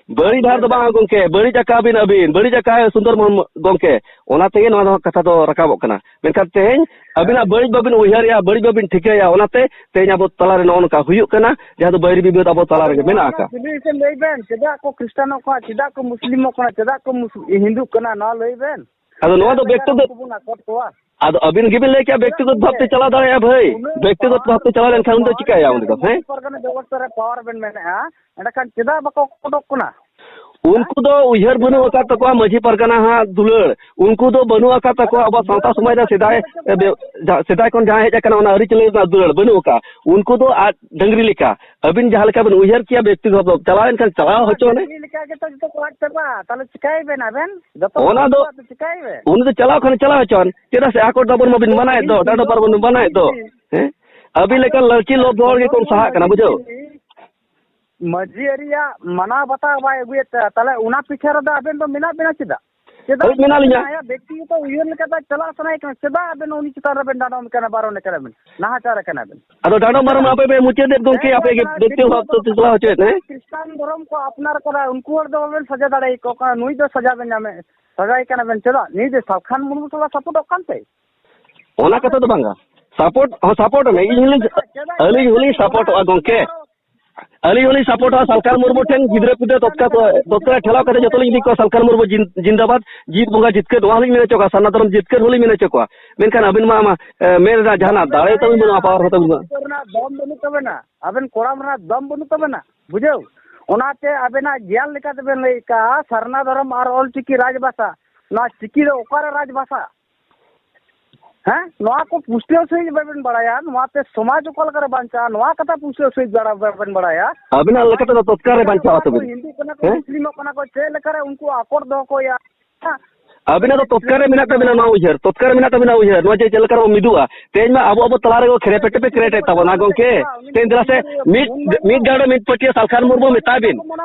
ᱵᱟᱹᱲᱤᱡ ᱰᱟᱦᱟᱨ ᱫᱚ ᱵᱟᱝ ᱜᱚᱢᱠᱮ, ᱵᱟᱹᱲᱤᱡ ᱟᱠᱟᱫ ᱵᱤᱱ ᱟᱹᱵᱤᱱ, ᱵᱟᱹᱲᱤᱡ ᱟᱠᱟᱫ ᱥᱩᱱᱫᱚᱨ ᱢᱳᱦᱚᱱ ᱜᱚᱢᱠᱮ᱾ ᱚᱱᱟ ᱛᱮᱜᱮ ᱱᱚᱣᱟ ᱫᱚ ᱠᱟᱛᱷᱟ ᱫᱚ ᱨᱟᱠᱟᱵᱚᱜ ᱠᱟᱱᱟ᱾ ᱢᱮᱱᱠᱷᱟᱱ ᱛᱮᱦᱮᱧ ᱟᱹᱵᱤᱱᱟᱜ ᱵᱟᱹᱲᱤᱡ ᱵᱟᱹᱵᱤᱱ ᱩᱭᱦᱟᱹᱨᱮᱜᱼᱟ, ᱵᱟᱹᱲᱤᱡ ᱵᱟᱹᱵᱤᱱ ᱴᱷᱤᱠᱟᱹᱭᱟ, ᱚᱱᱟᱛᱮ ᱛᱮᱦᱮᱧ ᱟᱵᱚ ᱛᱟᱞᱟᱨᱮ ᱱᱚᱜᱼᱚ ᱱᱚᱝᱠᱟ ᱦᱩᱭᱩᱜ ᱠᱟᱱᱟ, ᱡᱟᱦᱟᱸ ᱫᱚ ᱵᱟᱹᱭᱨᱤ ᱵᱤᱵᱟᱹᱫ ᱟᱵᱚ ᱛᱟᱞᱟ ᱨᱮᱜᱮ ᱢᱮᱱᱟᱜ ᱟᱠᱟᱫ᱾ ᱥᱤᱞᱤ ᱥᱮ ᱞᱟᱹᱭ ᱵᱮᱱ, ᱪᱮᱫᱟᱜ ᱠᱚ ᱠᱷᱨᱤᱥᱴᱟᱱᱚᱜ ᱠᱟᱱᱟ, ᱪᱮᱫᱟᱜ ᱠᱚ ᱢᱩᱥᱞᱤᱢᱚᱜ ᱠᱟᱱᱟ, ᱪᱮᱫᱟᱜ ᱠᱚ ᱢᱩᱥ-, ᱦᱤᱱᱫᱩᱜ ᱠᱟᱱᱟ, ᱱᱚᱣᱟ ᱞᱟᱹᱭ ᱵᱮᱱ᱾ ᱟᱫᱚ ᱱᱚᱣᱟ ᱫᱚ ᱪᱮᱫᱟᱜ ᱵᱮᱠᱛᱤᱜᱚᱛ ᱩᱱᱠᱩ ᱵᱚᱱ ᱟᱠᱚᱴ ᱠᱚᱣᱟ? ᱟᱫᱚ ᱟᱹᱵᱤᱱ ᱜᱮᱵᱤᱱ ᱞᱟᱹᱭ ᱠᱮᱜᱼᱟ, ᱵᱮᱠᱛᱤᱜᱚᱛ ᱵᱷᱟᱵᱽᱛᱮ ᱪᱟᱞᱟᱣ ᱫᱟᱲᱮᱭᱟᱜᱼᱟ ᱵᱷᱟᱹᱭ, ᱩᱱᱟᱹᱜ ᱵᱮᱠᱛᱤᱜᱚᱛ ᱵᱷᱟᱵᱽᱛᱮ ᱪᱟᱞᱟᱣ ᱞᱮᱱᱠᱷᱟᱱ ᱩᱱᱤ ᱫᱚ ᱪᱤᱠᱟᱹᱭᱟ ᱩᱱᱤ ᱫᱚ, ᱦᱮᱸ? ᱯᱟᱨᱜᱟᱱᱟ ᱵᱮᱵᱚᱥᱛᱷᱟ ᱨᱮ ᱯᱟᱣᱟᱨ ᱵᱮᱱ ᱢᱮᱱᱮᱫᱼᱟ, ᱮᱸᱰᱮᱠᱷᱟᱱ ᱪᱮᱫᱟᱜ ᱵᱟᱠᱚ ᱟᱠᱚᱴᱚᱜ ᱠᱟᱱᱟ? ᱩᱱᱠᱩ ᱫᱚ ᱩᱭᱦᱟᱹᱨ ᱵᱟᱹᱱᱩᱜ ᱟᱠᱟᱫ ᱛᱟᱠᱚᱣᱟ ᱢᱟᱹᱡᱷᱤ ᱯᱟᱨᱜᱟᱱᱟ ᱦᱟᱸᱜ ᱫᱩᱞᱟᱹᱲ᱾ ᱩᱱᱠᱩ ᱫᱚ ᱵᱟᱹᱱᱩᱜ ᱟᱠᱟᱫ ᱛᱟᱠᱚᱣᱟ ᱟᱵᱚ ᱥᱟᱶᱛᱟ ᱥᱚᱢᱟᱡᱽ ᱨᱮ ᱥᱮᱫᱟᱭ, ᱮ, ᱵᱮ-, ᱡᱟ-, ᱥᱮᱫᱟᱭ ᱠᱷᱚᱱ ᱡᱟᱦᱟᱸ ᱦᱮᱡ ᱟᱠᱟᱱᱟ ᱚᱱᱟ ᱟᱹᱨᱤᱪᱟᱹᱞᱤ ᱨᱮᱱᱟᱜ ᱫᱩᱞᱟᱹᱲ ᱵᱟᱹᱱᱩᱜ ᱟᱠᱟᱫ᱾ ᱩᱱᱠᱩ ᱫᱚ ᱟᱡ ᱰᱟᱹᱝᱨᱤ ᱞᱮᱠᱟ᱾ ᱟᱹᱵᱤᱱ ᱡᱟᱦᱟᱸ ᱞᱮᱠᱟ ᱵᱤᱱ ᱩᱭᱦᱟᱹᱨ ᱠᱮᱭᱟ ᱵᱮᱠᱛᱤᱜᱚᱛ ᱪᱟᱞᱟᱣ ᱦᱚᱪᱚ ᱚᱱᱮ᱾ ᱰᱟᱹᱝᱨᱤ ᱞᱮᱠᱟ ᱜᱮᱛᱚ ᱡᱚᱛᱚ ᱠᱚ ᱟᱫ ᱪᱟᱵᱟᱜᱼᱟ᱾ ᱛᱟᱦᱚᱞᱮ ᱪᱤᱠᱟᱹᱭ ᱵᱮᱱ ᱟᱵᱮᱱ? ᱡᱚᱛᱚ ᱠᱚ ᱚᱱᱟ ᱟᱫ ᱫᱚ, ᱪᱟᱵᱟᱜᱼᱟ ᱛᱚ ᱪᱤᱠᱟᱹᱭ ᱵᱮᱱ? ᱩᱱᱤ ᱫᱚ ᱪᱟᱞᱟᱣ ᱠᱷᱟᱱ ᱪᱟᱞᱟᱣ ᱦᱚᱪᱚᱣᱟᱱ᱾ ᱪᱮᱫᱟᱜ ᱥᱮ ᱟᱠᱚ ᱛᱟᱵᱚᱱ ᱢᱟᱵᱤᱱ ᱢᱟᱱᱟᱭᱮᱫ ᱫᱚ, ᱰᱟᱸᱰᱚ ᱯᱟᱨᱚ ᱵᱚᱱ ᱢᱟᱱᱟᱭᱮᱫ ᱫᱚ᱾ ᱦᱮᱸ? ᱟᱹᱵᱤᱱ ᱞᱮᱠᱟᱱ ᱞᱟᱹᱞᱪᱤ ᱞᱚᱵᱷ ᱦᱚᱲ ᱜᱮᱠᱚ ᱥᱟᱦᱟᱜ ᱠᱟᱱᱟ, ᱵᱩᱡᱷᱟᱹᱣ? ᱢᱟᱹᱡᱷᱤ ᱟᱹᱨᱤᱭᱟᱜ ᱢᱟᱱᱟᱣ ᱵᱟᱛᱟᱣ ᱵᱟᱭ ᱟᱹᱜᱩᱭᱮᱫ ᱛᱟᱭᱟ, ᱛᱟᱦᱚᱞᱮ ᱚᱱᱟ ᱯᱤᱪᱷᱮ ᱨᱮᱫᱚ ᱟᱵᱮᱱ ᱫᱚ ᱢᱮᱱᱟᱜ ᱵᱮᱱᱟ ᱪᱮᱫᱟᱜ? ᱪᱮᱫᱟᱜ ᱦᱳᱭ, ᱢᱮᱱᱟᱜ ᱞᱤᱧᱟ᱾ ᱟᱭᱟᱜ ᱵᱮᱠᱛᱤᱜᱚᱛᱚ ᱩᱭᱦᱟᱹᱨ ᱞᱮᱠᱟᱛᱮ ᱪᱟᱞᱟᱜ ᱥᱟᱱᱟᱭᱮ ᱠᱟᱱᱟ, ᱪᱮᱫᱟᱜ ᱟᱵᱮᱱ ᱩᱱᱤ ᱪᱮᱛᱟᱱ ᱨᱮᱵᱮᱱ ᱰᱟᱸᱰᱚᱢ ᱠᱟᱱᱟ, ᱵᱟᱨᱚᱱ ᱠᱟᱱᱟ ᱵᱮᱱ, ᱱᱟᱦᱟᱪᱟᱨ ᱠᱟᱱᱟ ᱵᱮᱱ? ᱟᱫᱚ ᱰᱟᱸᱰᱚᱢ ᱵᱟᱨᱚᱱ ᱟᱯᱮ ᱯᱮ ᱢᱩᱪᱟᱹᱫᱮᱫ ᱜᱚᱢᱠᱮ, ᱟᱯᱮ ᱜᱮ ᱵᱮᱠᱛᱤᱜᱚᱛᱚ ᱵᱷᱟᱵᱽ ᱛᱮ ᱪᱟᱞᱟᱣ ᱦᱚᱪᱚᱭᱮᱫ, ᱦᱮᱸ? ᱠᱷᱨᱤᱥᱴᱟᱱ ᱫᱷᱚᱨᱚᱢ ᱠᱚ ᱟᱯᱱᱟᱨ ᱠᱟᱫᱟ, ᱩᱱᱠᱩ ᱦᱚᱲ ᱫᱚ ᱵᱟᱵᱮᱱ ᱥᱟᱡᱟ ᱫᱟᱲᱮᱭᱟᱠᱚ ᱠᱟᱱᱟ, ᱱᱩᱭ ᱫᱚ ᱥᱟᱡᱟ ᱵᱮᱱ ᱧᱟᱢᱮ, ᱥᱟᱡᱟᱭ ᱠᱟᱱᱟ ᱵᱮᱱ ᱪᱮᱫᱟᱜ? ᱱᱩᱭ ᱫᱚ ᱥᱟᱞᱠᱷᱟᱱ ᱢᱩᱨᱢᱩ ᱥᱟᱞᱟᱜ ᱥᱟᱯᱳᱨᱴᱚᱜ ᱠᱟᱱ ᱛᱮ? ᱚᱱᱟ ᱠᱟᱛᱷᱟ ᱫᱚ ᱵᱟᱝᱟ, ᱥᱟᱯᱳᱨᱴ ᱦᱚᱸ ᱥᱟᱯᱳᱨᱴ ᱢᱮ, ᱤᱧ ᱦᱚᱸᱞᱤᱧ, ᱪᱮᱫᱟᱜ, ᱪᱮᱫᱟᱜ, ᱟᱹᱞᱤᱧ ᱦᱚᱸᱞᱤᱧ ᱪᱮᱫᱟᱜ, ᱥᱟᱯᱳᱨᱴᱚᱜᱼᱟ ᱜᱚᱢᱠᱮ᱾ ᱪᱮᱫᱟᱜ? ᱟᱹᱞᱤᱧ ᱦᱚᱸᱞᱤᱧ ᱥᱟᱯᱳᱨᱴᱟ ᱥᱟᱞᱠᱷᱟᱱ ᱢᱩᱨᱢᱩ ᱴᱷᱮᱱ᱾ ᱜᱤᱫᱽᱨᱟᱹ ᱯᱤᱫᱽᱨᱟᱹ ᱛᱚᱛᱠᱟ ᱛᱚᱛᱠᱟ ᱨᱮ ᱴᱷᱮᱞᱟᱣ ᱠᱟᱛᱮ ᱡᱚᱛᱚ ᱞᱤᱧ ᱤᱫᱤ ᱠᱚᱣᱟ᱾ ᱥᱟᱞᱠᱷᱟᱱ ᱢᱩᱨᱢᱩ ᱡᱤᱱ- ᱡᱤᱱᱫᱟᱵᱟᱫ, ᱡᱤᱛ ᱵᱚᱸᱜᱟ ᱡᱤᱛᱠᱟᱹᱨ, ᱱᱚᱣᱟ ᱦᱚᱸᱞᱤᱧ ᱢᱮᱱ ᱦᱚᱪᱚ ᱠᱚᱣᱟ, ᱥᱟᱨᱱᱟ ᱫᱷᱚᱨᱚᱢ ᱡᱤᱛᱠᱟᱹᱨ ᱦᱚᱸᱞᱤᱧ ᱢᱮᱱ ᱦᱚᱪᱚ ᱠᱚᱣᱟ᱾ ᱢᱮᱱᱠᱷᱟᱱ ᱟᱹᱵᱤᱱ ᱢᱟ, ᱢᱟ, ᱮ, ᱢᱮᱱ ᱨᱮᱱᱟᱜ ᱡᱟᱦᱟᱱᱟᱜ ᱫᱟᱲᱮ ᱛᱟᱹᱵᱤᱱ ᱵᱟᱹᱱᱩᱜᱼᱟ, ᱯᱟᱣᱟᱨ ᱦᱚᱸ ᱛᱟᱹᱵᱤᱱ ᱵᱟᱹᱱᱩᱜᱼᱟ᱾ ᱟᱵᱮᱱ ᱠᱚᱲᱟᱢ ᱨᱮᱱᱟᱜ ᱫᱚᱢ ᱵᱟᱹᱱᱩᱜ ᱛᱟᱵᱮᱱᱟ, ᱵᱩᱡᱷᱟᱹᱣ? ᱚᱱᱟᱛᱮ ᱟᱵᱮᱱᱟᱜ ᱜᱮᱭᱟᱱ ᱞᱮᱠᱟ ᱛᱮᱵᱮᱱ ᱞᱟᱹᱭ ᱠᱟᱜᱼᱟ, ᱥᱟᱨᱱᱟ ᱫᱷᱚᱨᱚᱢ ᱟᱨ ᱚᱞ ᱪᱤᱠᱤ ᱨᱟᱡᱽ ᱵᱷᱟᱥᱟ᱾ ᱱᱚᱣᱟ ᱪᱤᱠᱤ ᱫᱚ ᱚᱠᱟᱨᱮ ᱨᱟᱡᱽ ᱵᱷᱟᱥᱟ? ᱦᱮᱸ, ᱱᱚᱣᱟ ᱠᱚ ᱯᱩᱥᱴᱟᱹᱣ ᱥᱟᱺᱦᱤᱡ ᱵᱟᱵᱮᱱ ᱵᱟᱲᱟᱭᱟ, ᱱᱚᱣᱟ ᱛᱮ ᱥᱚᱢᱟᱡᱽ ᱚᱠᱟ ᱞᱮᱠᱟᱨᱮ ᱵᱟᱧᱪᱟᱜᱼᱟ, ᱱᱚᱣᱟ ᱠᱟᱛᱷᱟ ᱯᱩᱥᱴᱟᱹᱣ ᱥᱟᱺᱦᱤᱡ ᱵᱟᱲᱟ-, ᱵᱟᱵᱮᱱ ᱵᱟᱲᱟᱭᱟ᱾ ᱟᱵᱤᱱᱟᱜ ᱞᱮᱠᱟ ᱛᱮᱫᱚ ᱛᱚᱛᱠᱟ ᱨᱮ ᱵᱟᱧᱪᱟᱣᱟ ᱛᱟᱵᱮᱱ᱾ ᱦᱤᱱᱫᱩᱜ ᱠᱟᱱᱟ ᱠᱚ, ᱦᱮᱸ? ᱢᱩᱥᱞᱤᱢᱚᱜ ᱠᱟᱱᱟ ᱠᱚ, ᱪᱮᱫ ᱞᱮᱠᱟᱨᱮ ᱩᱱᱠᱩ ᱟᱠᱚᱴ ᱫᱚᱦᱚ ᱠᱚ ᱦᱩᱭᱩᱜᱼᱟ? ᱟᱵᱤᱱᱟᱜ ᱫᱚ ᱛᱚᱛᱠᱟ ᱨᱮ ᱢᱮᱱᱟᱜ ᱛᱟᱵᱤᱱᱟ ᱱᱚᱣᱟ ᱩᱭᱦᱟᱹᱨ, ᱛᱚᱛᱠᱟ ᱨᱮ ᱢᱮᱱᱟᱜ ᱛᱟᱵᱤᱱᱟ ᱩᱭᱦᱟᱹᱨ, ᱱᱚᱣᱟ ᱡᱮ ᱪᱮᱫ ᱞᱮᱠᱟ ᱨᱮᱵᱚ ᱢᱤᱫᱚᱜᱼᱟ᱾ ᱛᱮᱦᱮᱧ ᱢᱟ ᱟᱵᱚ, ᱟᱵᱚ ᱛᱟᱞᱟ ᱨᱮᱜᱮ ᱠᱷᱮᱨᱮ ᱯᱮᱴᱮ ᱯᱮ ᱠᱷᱮᱨᱮᱴᱮᱫ ᱛᱟᱵᱚᱱᱟ ᱜᱚᱝᱠᱮ᱾ ᱛᱮᱦᱮᱧ ᱫᱮᱞᱟ ᱥᱮ ᱢᱤᱫ, ᱢᱤᱫ ᱜᱟᱸᱰᱚ ᱢᱤᱫ ᱯᱟᱹᱴᱤᱭᱟᱹ ᱥᱟᱞᱠᱷᱟᱱ ᱢᱩᱨᱢᱩ ᱢᱮᱛᱟᱭ ᱵᱤᱱ,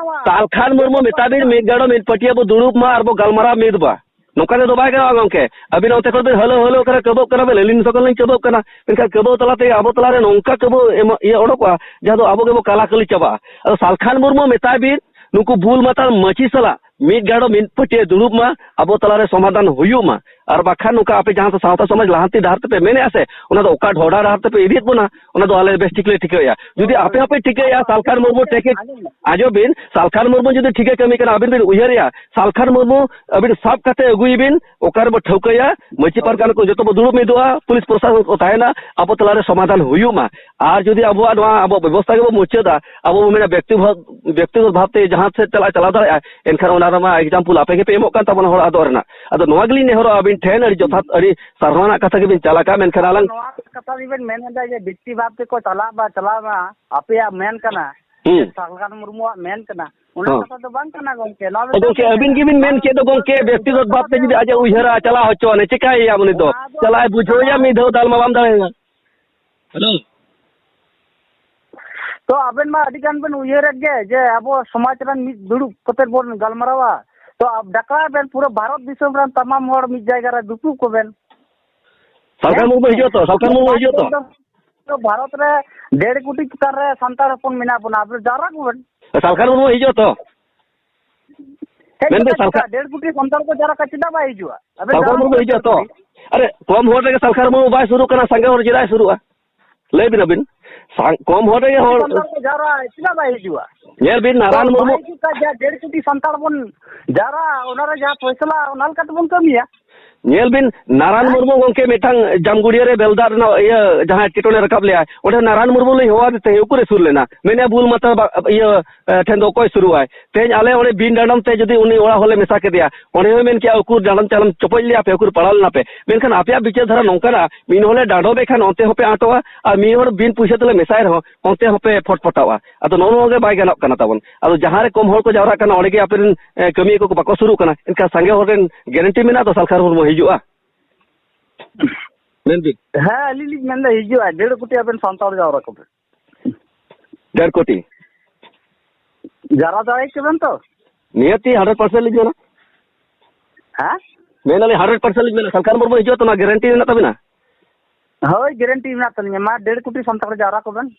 ᱥᱟᱞᱠᱷᱟᱱ ᱢᱩᱨᱢᱩ ᱢᱮᱛᱟᱭ ᱵᱤᱱ ᱢᱤᱫ ᱜᱟᱸᱰᱚ ᱢᱤᱫ ᱯᱟᱹᱴᱤᱭᱟᱹ ᱵᱚ ᱫᱩᱲᱩᱵ ᱢᱟ ᱟᱨ ᱵᱚ ᱜᱟᱞᱢᱟᱨᱟᱣ ᱢᱤᱫ ᱢᱟ᱾ ᱱᱚᱝᱠᱟ ᱛᱮᱫᱚ ᱵᱟᱭ ᱜᱟᱱᱚᱜᱼᱟ ᱜᱚᱝᱠᱮ᱾ ᱟᱹᱵᱤᱱ ᱚᱱᱛᱮ ᱠᱷᱚᱱ ᱵᱤᱱ ᱦᱟᱹᱞᱟᱹᱣ ᱦᱟᱹᱞᱟᱹᱣ ᱠᱟᱱᱟ, ᱠᱟᱹᱵᱟᱹᱜ ᱠᱟᱱᱟ ᱵᱤᱱ, ᱟᱹᱞᱤᱧ ᱥᱮᱫ ᱠᱷᱚᱱ ᱞᱤᱧ ᱠᱟᱹᱵᱟᱹᱜ ᱠᱟᱱᱟ᱾ ᱢᱮᱱᱠᱷᱟᱱ ᱠᱟᱹᱵᱟᱹᱣ ᱛᱟᱞᱟᱛᱮ ᱟᱵᱚ ᱛᱟᱞᱟᱨᱮ ᱱᱚᱝᱠᱟ ᱠᱟᱹᱵᱟᱹᱣ ᱮᱢ-, ᱤᱭᱟᱹ ᱚᱰᱚᱠᱚᱜᱼᱟ, ᱡᱟᱦᱟᱸ ᱫᱚ ᱟᱵᱚ ᱜᱮᱵᱚ ᱠᱟᱞᱟ ᱠᱟᱹᱞᱤ ᱪᱟᱵᱟᱜᱼᱟ᱾ ᱟᱫᱚ ᱥᱟᱞᱠᱷᱟᱱ ᱢᱩᱨᱢᱩ ᱢᱮᱛᱟᱭ ᱵᱤᱱ, ᱱᱩᱠᱩ ᱵᱩᱞ ᱢᱟᱛᱟᱞ ᱢᱟᱹᱪᱤ ᱥᱟᱞᱟᱜ ᱢᱤᱫ ᱜᱟᱸᱰᱚ ᱢᱤᱫ ᱯᱟᱹᱴᱤᱭᱟᱹ ᱫᱩᱲᱩᱵ ᱢᱟ, ᱟᱵᱚ ᱛᱟᱞᱟᱨᱮ ᱥᱚᱢᱟᱫᱷᱟᱱ ᱦᱩᱭᱩᱜ ᱢᱟ᱾ ᱟᱨ ᱵᱟᱠᱷᱟᱱ ᱱᱚᱝᱠᱟ ᱟᱯᱮ ᱡᱟᱦᱟᱸ ᱥᱟᱶᱛᱟ ᱥᱚᱢᱟᱡᱽ ᱞᱟᱦᱟᱱᱛᱤ ᱰᱟᱦᱟᱨ ᱛᱮᱯᱮ ᱢᱮᱱᱮᱫᱼᱟ ᱥᱮ, ᱚᱱᱟ ᱫᱚ ᱚᱠᱟ ᱰᱷᱚᱰᱟ ᱰᱟᱦᱟᱨ ᱛᱮᱯᱮ ᱤᱫᱤᱭᱮᱫ ᱵᱚᱱᱟ, ᱚᱱᱟ ᱫᱚ ᱟᱞᱮ ᱵᱮᱥ ᱴᱷᱤᱠ ᱞᱮ ᱴᱷᱤᱠᱟᱹᱭᱟ᱾ ᱡᱩᱫᱤ ᱟᱯᱮ ᱦᱚᱸᱯᱮ ᱴᱷᱤᱠᱟᱹᱭᱟ ᱥᱟᱞᱠᱷᱟᱱ ᱢᱩᱨᱢᱩ ᱴᱷᱮᱱ, ᱟᱸᱡᱚᱢ ᱵᱤᱱ, ᱥᱟᱞᱠᱷᱟᱱ ᱢᱩᱨᱢᱩ ᱡᱩᱫᱤ ᱴᱷᱤᱠᱮ ᱠᱟᱹᱢᱤ ᱠᱟᱱᱟ, ᱟᱹᱵᱤᱱ ᱵᱤᱱ ᱩᱭᱦᱟᱹᱨᱮᱭᱟ, ᱥᱟᱞᱠᱷᱟᱱ ᱢᱩᱨᱢᱩ ᱟᱹᱵᱤᱱ ᱥᱟᱵ ᱠᱟᱛᱮ ᱟᱹᱜᱩᱭᱮ ᱵᱤᱱ, ᱚᱠᱟ ᱨᱮᱵᱚ ᱴᱷᱟᱹᱣᱠᱟᱹᱭᱟ, ᱢᱟᱹᱡᱷᱤ ᱯᱟᱨᱜᱟᱱᱟ ᱠᱚ ᱡᱚᱛᱚ ᱵᱚ ᱫᱩᱲᱩᱵ ᱢᱤᱫᱚᱜᱼᱟ, ᱯᱩᱞᱤᱥ ᱯᱨᱚᱥᱟᱥᱚᱱ ᱠᱚ ᱛᱟᱦᱮᱱᱟ, ᱟᱵᱚ ᱛᱟᱞᱟᱨᱮ ᱥᱚᱢᱟᱫᱷᱟᱱ ᱦᱩᱭᱩᱜ ᱢᱟ᱾ ᱟᱨ ᱡᱩᱫᱤ ᱟᱵᱚᱣᱟᱜ ᱱᱚᱣᱟ ᱟᱵᱚ ᱵᱮᱵᱚᱥᱛᱷᱟ ᱜᱮᱵᱚ ᱢᱩᱪᱟᱹᱫᱟ, ᱟᱵᱚ ᱵᱚ ᱢᱮᱱᱟ ᱵᱮᱠᱛᱤᱜᱚᱛ, ᱵᱮᱠᱛᱤᱜᱚᱛ ᱵᱷᱟᱵᱽ ᱛᱮ ᱡᱟᱦᱟᱸ ᱥᱮᱫ ᱪᱟᱞᱟᱜ ᱪᱟᱞᱟᱣ ᱫᱟᱲᱮᱭᱟᱜᱼᱟ, ᱮᱱᱠᱷᱟᱱ ᱚᱱᱟ ᱨᱮᱢᱟ example ᱟᱯᱮ ᱜᱮᱯᱮ ᱮᱢᱚᱜ ᱠᱟᱱ ᱛᱟᱵᱚᱱᱟ ᱦᱚᱲ ᱟᱫᱚᱜ ᱨᱮᱱᱟᱜ᱾ ᱟᱫᱚ ᱱᱚᱣᱟ ᱜᱮᱞᱤᱧ ᱱᱮᱦᱚᱨᱚᱜᱼᱟ ᱟᱹᱵᱤᱱ ᱴᱷᱮᱱ, ᱟᱹᱰᱤ ᱡᱚᱛᱷᱟᱛ, ᱟᱹᱰᱤ ᱥᱟᱨᱦᱟᱣ ᱨᱮᱱᱟᱜ ᱠᱟᱛᱷᱟ ᱜᱮᱵᱤᱱ ᱪᱟᱞ ᱟᱠᱟᱫᱼᱟ, ᱢᱮᱱᱠᱷᱟᱱ ᱟᱞᱟᱝ ᱱᱚᱣᱟ ᱠᱟᱛᱷᱟ ᱜᱮᱵᱮᱱ ᱢᱮᱱ ᱮᱫᱟ ᱡᱮ ᱵᱮᱠᱛᱤ ᱵᱷᱟᱵᱽ ᱛᱮᱠᱚ ᱪᱟᱞᱟᱜ ᱢᱟ, ᱪᱟᱞᱟᱜ ᱢᱟ, ᱟᱯᱮᱭᱟᱜ ᱢᱮᱱ ᱠᱟᱱᱟ, ᱦᱩᱸ᱾ ᱥᱟᱞᱠᱷᱟᱱ ᱢᱩᱨᱢᱩᱣᱟᱜ ᱢᱮᱱ ᱠᱟᱱᱟ, ᱚᱱᱟ ᱦᱚᱸ᱾ ᱠᱟᱛᱷᱟ ᱫᱚ ᱵᱟᱝ ᱠᱟᱱᱟ ᱜᱚᱝᱠᱮ᱾ ᱱᱚᱣᱟ ᱫᱚ ᱟᱫᱚ ᱜᱚᱝᱠᱮ, ᱟᱹᱵᱤᱱ ᱜᱮᱵᱤᱱ ᱢᱮᱱ ᱠᱮᱫ ᱫᱚ ᱜᱚᱝᱠᱮ, ᱵᱮᱠᱛᱤᱜᱚᱛ ᱵᱷᱟᱵᱽ ᱛᱮ ᱡᱩᱫᱤ ᱟᱡ ᱮ ᱩᱭᱦᱟᱹᱨᱟ, ᱪᱟᱞᱟᱣ ᱦᱚᱪᱚᱣᱟᱱᱮ, ᱪᱮᱠᱟᱭᱮᱭᱟ ᱩᱱᱤ ᱫᱚ? ᱱᱚᱣᱟ ᱫᱚ ᱪᱟᱞᱟᱜ ᱟᱭ ᱵᱩᱡᱷᱟᱹᱣᱮᱭᱟ, ᱢᱤᱫ ᱫᱷᱟᱣ ᱫᱟᱞ ᱢᱟ ᱵᱟᱢ ᱫᱟᱲᱮᱭᱟᱜᱼᱟ᱾ ᱦᱮᱞᱳ᱾ ᱛᱚ ᱟᱵᱮᱱ ᱢᱟ ᱟᱹᱰᱤ ᱜᱟᱱ ᱵᱮᱱ ᱩᱭᱦᱟᱹᱨᱮᱫ ᱜᱮ ᱡᱮ ᱟᱵᱚ ᱥᱚᱢᱟᱡᱽ ᱨᱮᱱ ᱢᱤᱫ ᱫᱩᱲᱩᱵ ᱠᱟᱛᱮ ᱵᱚᱱ ᱜᱟᱞᱢᱟᱨᱟᱣᱟ᱾ ᱛᱚ ᱟᱵ-, ᱰᱟᱠᱨᱟ ᱵᱮᱱ ᱯᱩᱨᱟᱹ ᱵᱷᱟᱨᱚᱛ ᱫᱤᱥᱚᱢ ᱨᱮᱱ ᱛᱟᱢᱟᱢ ᱦᱚᱲ ᱢᱤᱫ ᱡᱟᱭᱜᱟ ᱨᱮ ᱫᱩᱯᱲᱩᱵ ᱠᱚᱵᱮᱱ᱾ ᱥᱟᱞᱠᱷᱟᱱ ᱦᱮᱸ? ᱢᱩᱨᱢᱩ ᱦᱤᱡᱩᱜᱼᱟ ᱛᱚ, ᱥᱟᱞᱠᱷᱟᱱ ᱢᱩᱨᱢᱩ ᱦᱤᱡᱩᱜᱼᱟ ᱛᱚ᱾ ᱵᱷᱟᱨᱚᱛ ᱨᱮ ᱰᱮᱲ ᱠᱳᱴᱤ ᱪᱮᱛᱟᱱ ᱨᱮ ᱥᱟᱱᱛᱟᱲ ᱦᱚᱯᱚᱱ ᱢᱮᱱᱟᱜ ᱵᱚᱱᱟ, ᱟᱵᱚ ᱡᱟᱣᱨᱟ ᱠᱚᱵᱮᱱ᱾ ᱥᱟᱞᱠᱷᱟᱱ ᱢᱩᱨᱢᱩ ᱦᱤᱡᱩᱜᱼᱟ ᱛᱚ᱾ ᱦᱮᱡ ᱢᱮᱱᱫᱟᱹᱧ ᱠᱟᱛᱮ ᱥᱟᱞᱠᱷᱟ-, ᱪᱮᱫᱟᱜ ᱰᱮᱲ ᱠᱳᱴᱤ ᱥᱟᱱᱛᱟᱲ ᱠᱚ ᱡᱟᱣᱨᱟ ᱠᱟᱛᱮ ᱪᱮᱫᱟᱜ ᱵᱟᱭ ᱦᱤᱡᱩᱜᱼᱟ? ᱟᱵᱮᱱ ᱥᱟᱞᱠᱷᱟᱱ ᱡᱟᱣᱨᱟ ᱢᱩᱨᱢᱩ ᱠᱚᱵᱮᱱ ᱦᱤᱡᱩᱜᱼᱟ ᱰᱮᱲ ᱛᱚ᱾ ᱠᱳᱴᱤ᱾ ᱟᱨᱮ, ᱠᱚᱢ ᱦᱚᱲ ᱨᱮᱜᱮ ᱥᱟᱞᱠᱷᱟᱱ ᱢᱩᱨᱢᱩ ᱵᱟᱭ ᱥᱩᱨᱩᱜ ᱠᱟᱱᱟ, ᱥᱟᱸᱜᱮ ᱦᱚᱲ ᱪᱮᱫᱟᱜ ᱮ ᱥᱩᱨᱩᱜᱼᱟ? ᱞᱟᱹᱭ ᱵᱤᱱ ᱟᱹᱵᱤᱱ᱾ ᱥᱟᱝ-, ᱠᱚᱢ ᱦᱚᱲ ᱨᱮᱜᱮ ᱦᱚᱲ ᱥᱟᱱᱛᱟᱲ ᱠᱚ ᱡᱟᱣᱨᱟ, ᱪᱮᱫᱟᱜ ᱵᱟᱭ ᱦᱤᱡᱩᱜᱼᱟ? ᱧᱮᱞ ᱵᱤᱱ, ᱱᱟᱨᱟᱱ ᱵᱟᱝ ᱢᱩᱨᱢᱩ ᱵᱟᱭ ᱦᱤᱡᱩᱜ ᱠᱷᱟᱡ, ᱡᱟ ᱰᱮᱲ ᱠᱳᱴᱤ ᱥᱟᱱᱛᱟᱲ ᱵᱚᱱ ᱡᱟᱣᱨᱟ, ᱚᱱᱟᱨᱮ ᱡᱟᱦᱟᱸ ᱯᱷᱚᱭᱥᱟᱞᱟ, ᱚᱱᱟ ᱞᱮᱠᱟᱛᱮ ᱵᱚᱱ ᱠᱟᱹᱢᱤᱭᱟ᱾ ᱧᱮᱞ ᱵᱤᱱ, ᱱᱟᱨᱟᱱ ᱦᱮᱸ? ᱢᱩᱨᱢᱩ ᱜᱚᱢᱠᱮ ᱢᱤᱫᱴᱟᱝ ᱡᱟᱢᱜᱩᱲᱤᱭᱟᱹ ᱨᱮ ᱵᱮᱞᱫᱟ ᱨᱮᱱᱟᱜ ᱤᱭᱟᱹ ᱡᱟᱦᱟᱸ ᱮᱴᱠᱮᱴᱚᱬᱮ ᱨᱟᱠᱟᱵ ᱞᱮᱜᱼᱟᱭ, ᱚᱸᱰᱮ ᱱᱟᱨᱟᱱ ᱢᱩᱨᱢᱩ ᱞᱤᱧ ᱦᱚᱦᱚᱣᱟᱫᱮ ᱛᱟᱦᱮᱸᱫ, ᱩᱠᱩᱨᱮ ᱥᱩᱨ ᱞᱮᱱᱟ? ᱢᱮᱱᱮᱫᱼᱟ, ᱵᱩᱞ ᱢᱟᱛᱟ ᱵᱟ-, ᱤᱭᱟᱹ, ᱮ, ᱴᱷᱮᱱ ᱫᱚ ᱚᱠᱚᱭ ᱥᱩᱨᱩᱜᱼᱟᱭ? ᱛᱮᱦᱮᱧ ᱟᱞᱮ ᱚᱸᱰᱮ ᱵᱤᱱ ᱰᱟᱸᱰᱚᱢ ᱛᱮ ᱡᱩᱫᱤ ᱩᱱᱤ ᱚᱲᱟᱜ ᱦᱚᱲ ᱞᱮ ᱢᱮᱥᱟ ᱠᱮᱫᱮᱭᱟ, ᱚᱸᱰᱮ ᱦᱚᱸᱭ ᱢᱮᱱ ᱠᱮᱭᱟ, "ᱩᱠᱩᱨ ᱰᱟᱸᱰᱚᱢ ᱪᱟᱞᱚᱢ ᱪᱚᱯᱚᱡ ᱞᱮᱭᱟ ᱯᱮ, ᱩᱠᱩᱨ ᱯᱟᱲᱟᱣ ᱞᱮᱱᱟ ᱯᱮ?" ᱢᱮᱱᱠᱷᱟᱱ ᱟᱯᱮᱭᱟᱜ ᱵᱤᱪᱟᱹᱨ ᱫᱷᱟᱨᱟ ᱱᱚᱝᱠᱟᱱᱟ, ᱢᱤᱫ ᱦᱚᱲ ᱞᱮ ᱰᱟᱸᱰᱚᱢᱮ ᱠᱷᱟᱱ ᱚᱱᱛᱮ ᱦᱚᱸᱯᱮ ᱟᱸᱴᱚᱜᱼᱟ ᱟᱨ ᱢᱤᱫ ᱦᱚᱲ ᱵᱤᱱ ᱯᱩᱭᱥᱟᱹ ᱛᱮᱞᱮ ᱢᱮᱥᱟᱭ ᱨᱮᱦᱚᱸ ᱚᱱᱛᱮ ᱦᱚᱸᱯᱮ ᱯᱷᱚᱴᱯᱷᱚᱴᱟᱣᱟ᱾ ᱟᱫᱚ ᱱᱚᱜᱼᱚ ᱱᱚᱣᱟ ᱜᱮ ᱵᱟᱭ ᱜᱟᱱᱚᱜ ᱠᱟᱱᱟ ᱛᱟᱵᱚᱱ᱾ ᱟᱫᱚ ᱡᱟᱦᱟᱸ ᱨᱮ ᱠᱚᱢ ᱦᱚᱲ ᱠᱚ ᱡᱟᱣᱨᱟᱜ ᱠᱟᱱᱟ, ᱚᱸᱰᱮ ᱜᱮ ᱟᱯᱮ ᱨᱮᱱ, ᱮ, ᱠᱟᱹᱢᱤᱭᱟᱹ ᱠᱚ ᱵᱟᱠᱚ ᱥᱩᱨᱩᱜ ᱠᱟᱱᱟ, ᱮᱱᱠᱷᱟᱱ ᱥᱟᱸᱜᱮ ᱦᱚᱲ ᱨᱮᱱ ᱜᱮᱨᱮᱱᱴᱤ ᱢᱮᱱᱟᱜᱼᱟ ᱛᱚ ᱥᱟᱞᱠᱷᱟᱱ ᱢᱩᱨᱢᱩ ᱦᱤᱡᱩᱜᱼᱟ? ᱢᱮᱱ ᱵᱤᱱ᱾ ᱦᱮᱸ, ᱟᱹᱞᱤᱧ ᱞᱤᱧ ᱢᱮᱱᱫᱟ ᱦᱤᱡᱩᱜᱼᱟ, ᱰᱮᱲ ᱠᱳᱴᱤ ᱟᱵᱮᱱ ᱥᱟᱱᱛᱟᱲ ᱡᱟᱣᱨᱟ ᱠᱚᱵᱮᱱ᱾ ᱰᱮᱲ ᱠᱳᱴᱤ᱾ ᱡᱟᱣᱨᱟ ᱫᱟᱲᱮ ᱠᱮᱵᱮᱱ ᱛᱚ? ᱱᱤᱦᱟᱹᱛᱤ ᱦᱟᱱᱰᱨᱮᱰ ᱯᱟᱨᱥᱮᱱᱴ ᱞᱤᱧ ᱢᱮᱱᱟ᱾ ᱦᱮᱸ? ᱢᱮᱱᱟᱞᱤᱧ ᱦᱟᱱᱰᱨᱮᱰ ᱯᱟᱨᱥᱮᱱᱴ ᱞᱤᱧ ᱢᱮᱱᱟ, ᱥᱟᱞᱠᱷᱟᱱ ᱢᱩᱨᱢᱩ ᱦᱤᱡᱩᱜᱼᱟ ᱛᱚ, ᱚᱱᱟ ᱜᱮᱨᱮᱱᱴᱤ ᱢᱮᱱᱟᱜ ᱛᱟᱵᱤᱱᱟ? ᱦᱳᱭ, ᱜᱮᱨᱮᱱᱴᱤ ᱢᱮᱱᱟᱜ ᱛᱟᱹᱞᱤᱧᱟ᱾ ᱢᱟ, ᱰᱮᱲ ᱠᱳᱴᱤ ᱥᱟᱱᱛᱟᱲ ᱡᱟᱣᱨᱟ ᱠᱚᱵᱮᱱ᱾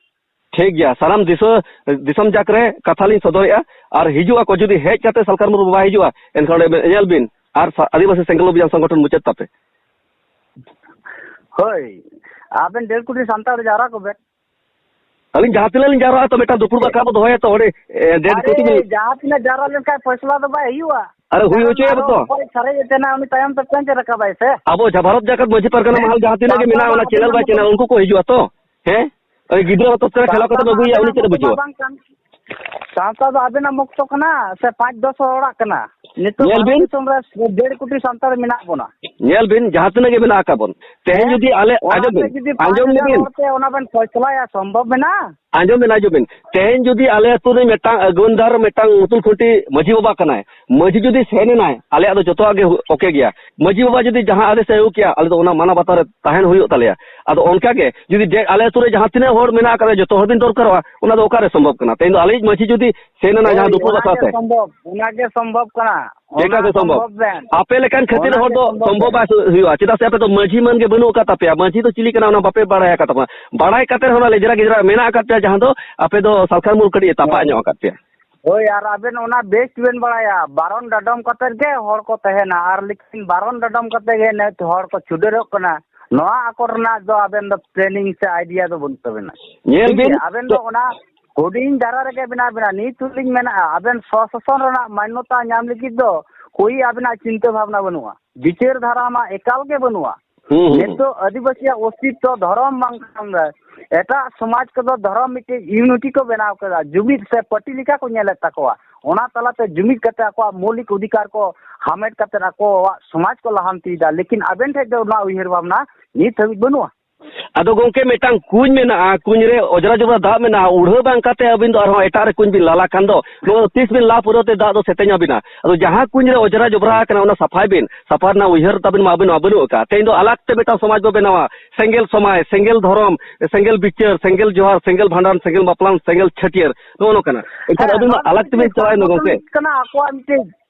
ᱴᱷᱤᱠ ᱜᱮᱭᱟ, ᱥᱟᱱᱟᱢ ᱫᱤᱥᱟᱹ, ᱫᱤᱥᱚᱢ ᱡᱟᱠ ᱨᱮ ᱠᱟᱛᱷᱟ ᱞᱤᱧ ᱥᱚᱫᱚᱨᱮᱜᱼᱟ᱾ ᱟᱨ ᱦᱤᱡᱩᱜ ᱟᱠᱚ, ᱡᱩᱫᱤ ᱦᱮᱡ ᱠᱟᱛᱮ ᱥᱟᱞᱠᱷᱟᱱ ᱢᱩᱨᱢᱩ ᱵᱟᱭ ᱦᱤᱡᱩᱜᱼᱟ, ᱮᱱᱠᱷᱟᱱ ᱚᱸᱰᱮ ᱧᱮᱞ ᱵᱤᱱ, ᱟᱨ ᱥᱟ-, ᱟᱹᱫᱤᱵᱟᱹᱥᱤ ᱥᱮᱸᱜᱮᱞ ᱚᱵᱷᱤᱡᱟᱱ ᱥᱚᱝᱜᱚᱴᱷᱚᱱ ᱢᱩᱪᱟᱹᱫ ᱛᱟᱯᱮ᱾ ᱦᱳᱭ, ᱟᱵᱮᱱ ᱰᱮᱲ ᱠᱳᱴᱤ ᱥᱟᱱᱛᱟᱲ ᱡᱟᱣᱨᱟ ᱠᱚᱵᱮᱱ᱾ ᱟᱹᱞᱤᱧ ᱡᱟᱦᱟᱸ ᱛᱤᱱᱟᱹᱜ ᱞᱤᱧ ᱡᱟᱣᱨᱟᱜᱼᱟ ᱛᱚ, ᱢᱤᱫᱴᱟᱝ ᱫᱩᱯᱲᱩᱵ ᱟᱠᱷᱲᱟ ᱵᱚ ᱫᱚᱦᱚᱭᱟ ᱛᱚ, ᱚᱸᱰᱮ, ᱮ, ᱰᱮᱲ ᱟᱨᱮ, ᱠᱳᱴᱤ ᱵᱤᱱ ᱡᱟᱦᱟᱸ ᱛᱤᱱᱟᱹᱜ ᱡᱟᱣᱨᱟ ᱞᱮᱱᱠᱷᱟᱱ ᱯᱷᱚᱭᱥᱞᱟ ᱫᱚ ᱵᱟᱭ ᱦᱩᱭᱩᱜᱼᱟ᱾ ᱟᱨᱮ, ᱦᱩᱭ ᱠᱟᱨᱚᱱ ᱦᱚᱪᱚᱭᱟ ᱟᱨᱚ ᱵᱚ ᱛᱚ᱾ ᱚᱠᱚᱭ ᱥᱟᱨᱮᱡ ᱮ ᱛᱟᱦᱮᱱᱟ, ᱩᱱᱤ ᱛᱟᱭᱚᱢ ᱛᱮ ᱯᱮᱱᱪ ᱨᱟᱠᱟᱵᱟᱭ ᱥᱮ᱾ ᱟᱵᱚ ᱡᱟ-, ᱵᱷᱟᱨᱚᱛ ᱡᱟᱠᱟᱛ ᱢᱟᱹᱡᱷᱤ ᱯᱟᱨᱜᱟᱱᱟ ᱦᱮᱸ? ᱢᱟᱦᱟᱞ ᱡᱟᱦᱟᱸ ᱛᱤᱱᱟᱹᱜ ᱜᱮ ᱥᱟᱱᱛᱟᱲ ᱢᱮᱱᱟᱜᱼᱟ, ᱫᱚ ᱚᱱᱟ ᱟᱵᱮᱱᱟᱜ ᱪᱮᱱᱮᱞ ᱵᱟᱭ ᱢᱚᱛᱚ ᱪᱮᱱᱮᱞ, ᱩᱱᱠᱩ ᱠᱚ ᱦᱤᱡᱩᱜᱼᱟ ᱛᱚ᱾ ᱦᱮᱸ? ᱳᱭ ᱜᱤᱫᱽᱨᱟᱹ ᱦᱚᱛᱚ ᱛᱮ ᱠᱷᱮᱞᱟ ᱥᱟᱶᱛᱟ ᱠᱟᱛᱮ ᱫᱚ ᱟᱹᱜᱩᱭᱟ, ᱩᱱᱤ ᱟᱵᱮᱱᱟᱜ ᱪᱮᱫ ᱮ ᱢᱚᱛᱚ ᱫᱚ ᱵᱩᱡᱷᱟᱹᱣᱟ? ᱵᱟᱝ ᱠᱟᱱ᱾ ᱥᱟᱶᱛᱟ ᱫᱚ ᱟᱵᱮᱱᱟᱜ ᱢᱚᱠᱛᱚ ᱠᱟᱱᱟ ᱥᱮ ᱯᱟᱸᱪ ᱫᱚᱥ ᱦᱚᱲᱟᱜ ᱠᱟᱱᱟ? ᱱᱤᱛᱚᱜ ᱧᱮᱞ ᱵᱷᱟᱨᱚᱛ ᱵᱤᱱ᱾ ᱫᱤᱥᱚᱢ ᱨᱮ ᱰᱮᱲ ᱠᱳᱴᱤ ᱥᱟᱱᱛᱟᱲ ᱢᱮᱱᱟᱜ ᱵᱚᱱᱟ᱾ ᱧᱮᱞ ᱵᱤᱱ, ᱡᱟᱦᱟᱸ ᱛᱤᱱᱟᱹᱜ ᱜᱮ ᱢᱮᱱᱟᱜ ᱟᱠᱟᱫ ᱵᱚᱱ᱾ ᱛᱮᱦᱮᱧ ᱦᱮᱸ? ᱡᱩᱫᱤ ᱟᱞᱮ, ᱚᱱᱟ ᱟᱸᱡᱚᱢ ᱛᱮ ᱵᱤᱱ, ᱡᱩᱫᱤ ᱯᱟᱸᱪ ᱟᱸᱡᱚᱢ ᱦᱟᱡᱟᱨ ᱞᱮᱵᱤᱱ᱾ ᱦᱚᱲ ᱛᱮ ᱚᱱᱟ ᱵᱮᱱ ᱯᱷᱚᱭᱥᱞᱟᱭᱟ, ᱥᱚᱢᱵᱷᱚᱵ ᱢᱮᱱᱟᱜᱼᱟ? ᱟᱸᱡᱚᱢ ᱵᱤᱱ, ᱟᱸᱡᱚᱢ ᱵᱤᱱ᱾ ᱛᱮᱦᱮᱧ ᱡᱩᱫᱤ ᱟᱞᱮ ᱟᱹᱛᱩ ᱨᱮ ᱢᱤᱫᱴᱟᱝ ᱟᱹᱜᱩᱣᱟᱹᱱᱫᱟᱨ, ᱢᱤᱫᱴᱟᱝ ᱩᱛᱩᱞ ᱠᱷᱩᱱᱴᱤ ᱢᱟᱹᱡᱷᱤ ᱵᱟᱵᱟ ᱠᱟᱱᱟᱭ, ᱢᱟᱹᱡᱷᱤ ᱡᱩᱫᱤ ᱥᱮᱱ ᱮᱱᱟᱭ, ᱟᱞᱮᱭᱟᱜ ᱫᱚ ᱡᱚᱛᱚᱣᱟᱜ ᱜᱮ ᱦᱩ-, ᱳᱠᱮ ᱜᱮᱭᱟ᱾ ᱢᱟᱹᱡᱷᱤ ᱵᱟᱵᱟ ᱡᱩᱫᱤ ᱡᱟᱦᱟᱸ ᱟᱫᱮᱥ ᱮ ᱟᱹᱜᱩ ᱠᱮᱭᱟ, ᱟᱞᱮ ᱫᱚ ᱚᱱᱟ ᱢᱟᱱᱟ ᱵᱟᱛᱟᱣ ᱨᱮ ᱛᱟᱦᱮᱱ ᱦᱩᱭᱩᱜ ᱛᱟᱞᱮᱭᱟ᱾ ᱟᱫᱚ ᱚᱱᱠᱟ ᱜᱮ ᱡᱩᱫᱤ ᱰᱮ-, ᱟᱞᱮ ᱟᱹᱛᱩ ᱨᱮ ᱡᱟᱦᱟᱸ ᱛᱤᱱᱟᱹᱜ ᱦᱚᱲ ᱢᱮᱱᱟᱜ ᱟᱠᱟᱫ ᱞᱮᱭᱟ, ᱡᱚᱛᱚ ᱦᱚᱲ ᱵᱤᱱ ᱫᱚᱨᱠᱟᱨᱚᱜᱼᱟ, ᱚᱱᱟ ᱫᱚ ᱚᱠᱟᱨᱮ ᱥᱚᱢᱵᱷᱚᱵ ᱠᱟᱱᱟ? ᱛᱮᱦᱮᱧ ᱫᱚ ᱟᱞᱮᱭᱤᱡ ᱢᱟᱹᱡᱷᱤ ᱡᱩᱫᱤ ᱥᱮᱱ ᱮᱱᱟ ᱡᱟᱦᱟᱸ ᱦᱳᱭ, ᱫᱩᱯᱲᱩᱵ ᱚᱱᱟ ᱟᱠᱷᱲᱟ ᱜᱮ ᱛᱮ᱾ ᱥᱚᱢᱵᱷᱚᱵ, ᱚᱱᱟ ᱜᱮ ᱥᱚᱢᱵᱷᱚᱵ ᱠᱟᱱᱟ᱾ ᱪᱮᱠᱟ ᱚᱱᱟ ᱥᱮ ᱥᱚᱢᱵᱷᱚᱵ? ᱥᱚᱢᱵᱷᱚᱵ ᱵᱮᱱ, ᱟᱯᱮ ᱞᱮᱠᱟᱱ ᱠᱷᱟᱹᱛᱤᱨ ᱚᱱᱟ ᱦᱚᱲ ᱜᱮ ᱫᱚ ᱥᱚᱢᱵᱷᱚᱵ ᱥᱚᱢᱵᱷᱚᱵ ᱵᱮᱱ᱾ ᱵᱟᱭ ᱦᱩᱭᱩᱜᱼᱟ, ᱪᱮᱫᱟᱜ ᱥᱮ ᱟᱯᱮ ᱫᱚ ᱢᱟᱹᱡᱷᱤ ᱢᱟᱹᱱ ᱜᱮ ᱵᱟᱹᱱᱩᱜ ᱟᱠᱟᱫ ᱛᱟᱯᱮᱭᱟ᱾ ᱢᱟᱹᱡᱷᱤ ᱫᱚ ᱪᱤᱞᱤ ᱠᱟᱱᱟ ᱚᱱᱟ ᱵᱟᱯᱮ ᱵᱟᱲᱟᱭ ᱟᱠᱟᱫ ᱛᱟᱵᱚᱱᱟ᱾ ᱵᱟᱲᱟᱭ ᱠᱟᱛᱮ ᱨᱮᱦᱚᱸ ᱚᱱᱟ ᱞᱮᱡᱽᱨᱟ ᱜᱮᱡᱽᱨᱟ ᱢᱮᱱᱟᱜ ᱟᱠᱟᱫ ᱯᱮᱭᱟ, ᱡᱟᱦᱟᱸ ᱫᱚ ᱟᱯᱮ ᱫᱚ ᱥᱟᱞᱠᱷᱟᱱ ᱢᱩᱨ ᱠᱟᱹᱴᱤᱡ ᱮ ᱛᱟᱯᱟᱜ ᱦᱳᱭ᱾ ᱧᱚᱜ ᱟᱠᱟᱫ ᱯᱮᱭᱟ᱾ ᱦᱳᱭ, ᱟᱨ ᱟᱵᱮᱱ ᱚᱱᱟ ᱵᱮᱥ ᱵᱮᱱ ᱵᱟᱲᱟᱭᱟ, ᱵᱟᱨᱚᱱ ᱰᱟᱰᱚᱢ ᱠᱟᱛᱮ ᱜᱮ ᱦᱚᱲ ᱠᱚ ᱛᱟᱦᱮᱱᱟ, ᱟᱨ ᱞᱮᱠᱤᱱ ᱵᱟᱨᱚᱱ ᱰᱟᱰᱚᱢ ᱠᱟᱛᱮ ᱜᱮ ᱱᱤᱛ ᱦᱚᱲ ᱠᱚ ᱪᱷᱩᱰᱟᱹᱨᱚᱜ ᱠᱟᱱᱟ᱾ ᱱᱚᱣᱟ ᱟᱠᱚᱴ ᱨᱮᱱᱟᱜ ᱫᱚ ᱟᱵᱮᱱ ᱫᱚ planning ᱥᱮ idea ᱫᱚ ᱵᱟᱹᱱᱩᱜ ᱛᱟᱵᱮᱱᱟ᱾ ᱧᱮᱞ ᱴᱷᱤᱠ ᱵᱤᱱ, ᱜᱮᱭᱟ, ᱟᱵᱮᱱ ᱫᱚ ᱚᱱᱟ ᱦᱩᱰᱤᱧ ᱫᱷᱟᱨᱟ ᱨᱮᱜᱮ ᱢᱮᱱᱟᱜ ᱵᱮᱱᱟ᱾ ᱱᱤᱛ ᱦᱚᱸᱞᱤᱧ ᱢᱮᱱᱟ, ᱟᱵᱮᱱ ᱥᱚᱥᱟᱥᱚᱱ ᱨᱮᱱᱟᱜ ᱢᱟᱱᱱᱚᱛᱟ ᱧᱟᱢ ᱞᱟᱹᱜᱤᱫ ᱫᱚ ᱠᱳᱭ ᱟᱵᱮᱱᱟᱜ ᱪᱤᱱᱛᱟᱹ ᱵᱷᱟᱵᱽᱱᱟ ᱵᱟᱹᱱᱩᱜᱼᱟ, ᱵᱤᱪᱟᱹᱨ ᱫᱷᱟᱨᱟ ᱢᱟ ᱮᱠᱟᱞ ᱜᱮ ᱵᱟᱹᱱᱩᱜᱼᱟ᱾ ᱦᱩᱸ, ᱦᱩᱸ, ᱦᱩᱸ᱾ ᱱᱤᱛᱚᱜ ᱟᱹᱫᱤᱵᱟᱹᱥᱤᱭᱟᱜ ᱚᱥᱛᱤᱛᱛᱚ ᱫᱷᱚᱨᱚᱢ ᱵᱟᱝᱠᱷᱟᱱ ᱫᱚ ᱮᱴᱟᱜ ᱥᱚᱢᱟᱡᱽ ᱠᱚᱫᱚ ᱫᱷᱚᱨᱚᱢ ᱢᱤᱫᱴᱮᱡ unity ᱠᱚ ᱵᱮᱱᱟᱣ ᱠᱮᱫᱟ, ᱡᱩᱢᱤᱫ ᱥᱮ party ᱞᱮᱠᱟ ᱠᱚ ᱧᱮᱞᱮᱫ ᱛᱟᱠᱚᱣᱟ᱾ ᱚᱱᱟ ᱛᱟᱞᱟᱛᱮ ᱡᱩᱢᱤᱫ ᱠᱟᱛᱮ ᱟᱠᱚᱣᱟᱜ ᱢᱳᱣᱞᱤᱠ ᱚᱫᱷᱤᱠᱟᱨ ᱠᱚ ᱦᱟᱢᱮᱴ ᱠᱟᱛᱮ ᱟᱠᱚᱣᱟᱜ ᱥᱚᱢᱟᱡᱽ ᱠᱚ ᱞᱟᱦᱟᱱᱛᱤᱭᱮᱫᱟ᱾ ᱞᱮᱠᱤᱱ ᱟᱵᱮᱱ ᱴᱷᱮᱡ ᱫᱚ ᱚᱱᱟ ᱩᱭᱦᱟᱹᱨ ᱵᱷᱟᱵᱽᱱᱟ ᱱᱤᱛ ᱦᱟᱹᱵᱤᱡ ᱵᱟᱹᱱᱩᱜᱼᱟ᱾ ᱟᱫᱚ ᱜᱚᱝᱠᱮ, ᱢᱤᱫᱴᱟᱝ ᱠᱩᱧ ᱢᱮᱱᱟᱜᱼᱟ, ᱠᱩᱧ ᱨᱮ ᱚᱡᱽᱨᱟ ᱡᱚᱵᱽᱨᱟ ᱫᱟᱜ ᱢᱮᱱᱟᱜᱼᱟ, ᱩᱲᱦᱟᱹ ᱵᱟᱝ ᱠᱟᱛᱮ ᱟᱹᱵᱤᱱ ᱫᱚ ᱟᱨᱦᱚᱸ ᱮᱴᱟᱜ ᱨᱮ ᱠᱩᱧ ᱵᱤᱱ ᱞᱟᱞᱟ ᱠᱷᱟᱱ ᱫᱚ, ᱱᱚᱣᱟ ᱫᱚ ᱛᱤᱥ ᱵᱤᱱ ᱞᱟ ᱯᱩᱨᱟᱹᱣ ᱛᱮ ᱫᱟᱜ ᱫᱚ ᱥᱮᱛᱮᱧ ᱟᱹᱵᱤᱱᱟ? ᱟᱫᱚ ᱡᱟᱦᱟᱸ ᱠᱩᱧ ᱨᱮ ᱚᱡᱽᱨᱟ ᱡᱚᱵᱽᱨᱟ ᱟᱠᱟᱱᱟ, ᱚᱱᱟ ᱥᱟᱯᱷᱟᱭ ᱵᱤᱱ᱾ ᱥᱟᱯᱷᱟ ᱨᱮᱱᱟᱜ ᱩᱭᱦᱟᱹᱨ ᱛᱟᱵᱤᱱ ᱢᱟ ᱟᱹᱵᱤᱱ ᱢᱟ ᱵᱟᱹᱱᱩᱜ ᱟᱠᱟᱫ᱾ ᱛᱮᱦᱮᱧ ᱫᱚ ᱟᱞᱟᱜᱽ ᱛᱮ ᱢᱤᱫᱴᱟᱝ ᱥᱚᱢᱟᱡᱽ ᱵᱚ ᱵᱮᱱᱟᱣᱟ, ᱥᱮᱸᱜᱮᱞ ᱥᱚᱢᱟᱡᱽ, ᱥᱮᱸᱜᱮᱞ ᱫᱷᱚᱨᱚᱢ, ᱥᱮᱸᱜᱮᱞ ᱵᱤᱪᱟᱹᱨ, ᱥᱮᱸᱜᱮᱞ ᱡᱚᱦᱟᱨ, ᱥᱮᱸᱜᱮᱞ ᱵᱷᱟᱸᱰᱟᱱ, ᱥᱮᱸᱜᱮᱞ ᱵᱟᱯᱞᱟ, ᱥᱮᱸᱜᱮᱞ ᱪᱷᱟᱹᱴᱭᱟᱹᱨ, ᱱᱚᱜᱼᱚ ᱱᱚᱝᱠᱟᱱᱟᱜ᱾ ᱮᱱᱠᱷᱟᱱ ᱦᱮᱸ, ᱟᱹᱵᱤᱱ ᱢᱟ ᱱᱚᱣᱟ ᱫᱚ ᱟᱞᱟᱜᱽ ᱛᱮᱵᱤᱱ ᱢᱤᱫᱴᱮᱡ ᱪᱟᱞᱟᱣᱮᱱ ᱫᱚ ᱜᱚᱝᱠᱮ᱾ ᱥᱟᱝᱜᱚᱴᱷᱚᱱᱤᱠ ᱠᱟᱱᱟ, ᱟᱠᱚᱣᱟᱜ ᱢᱤᱫᱴᱮᱡ,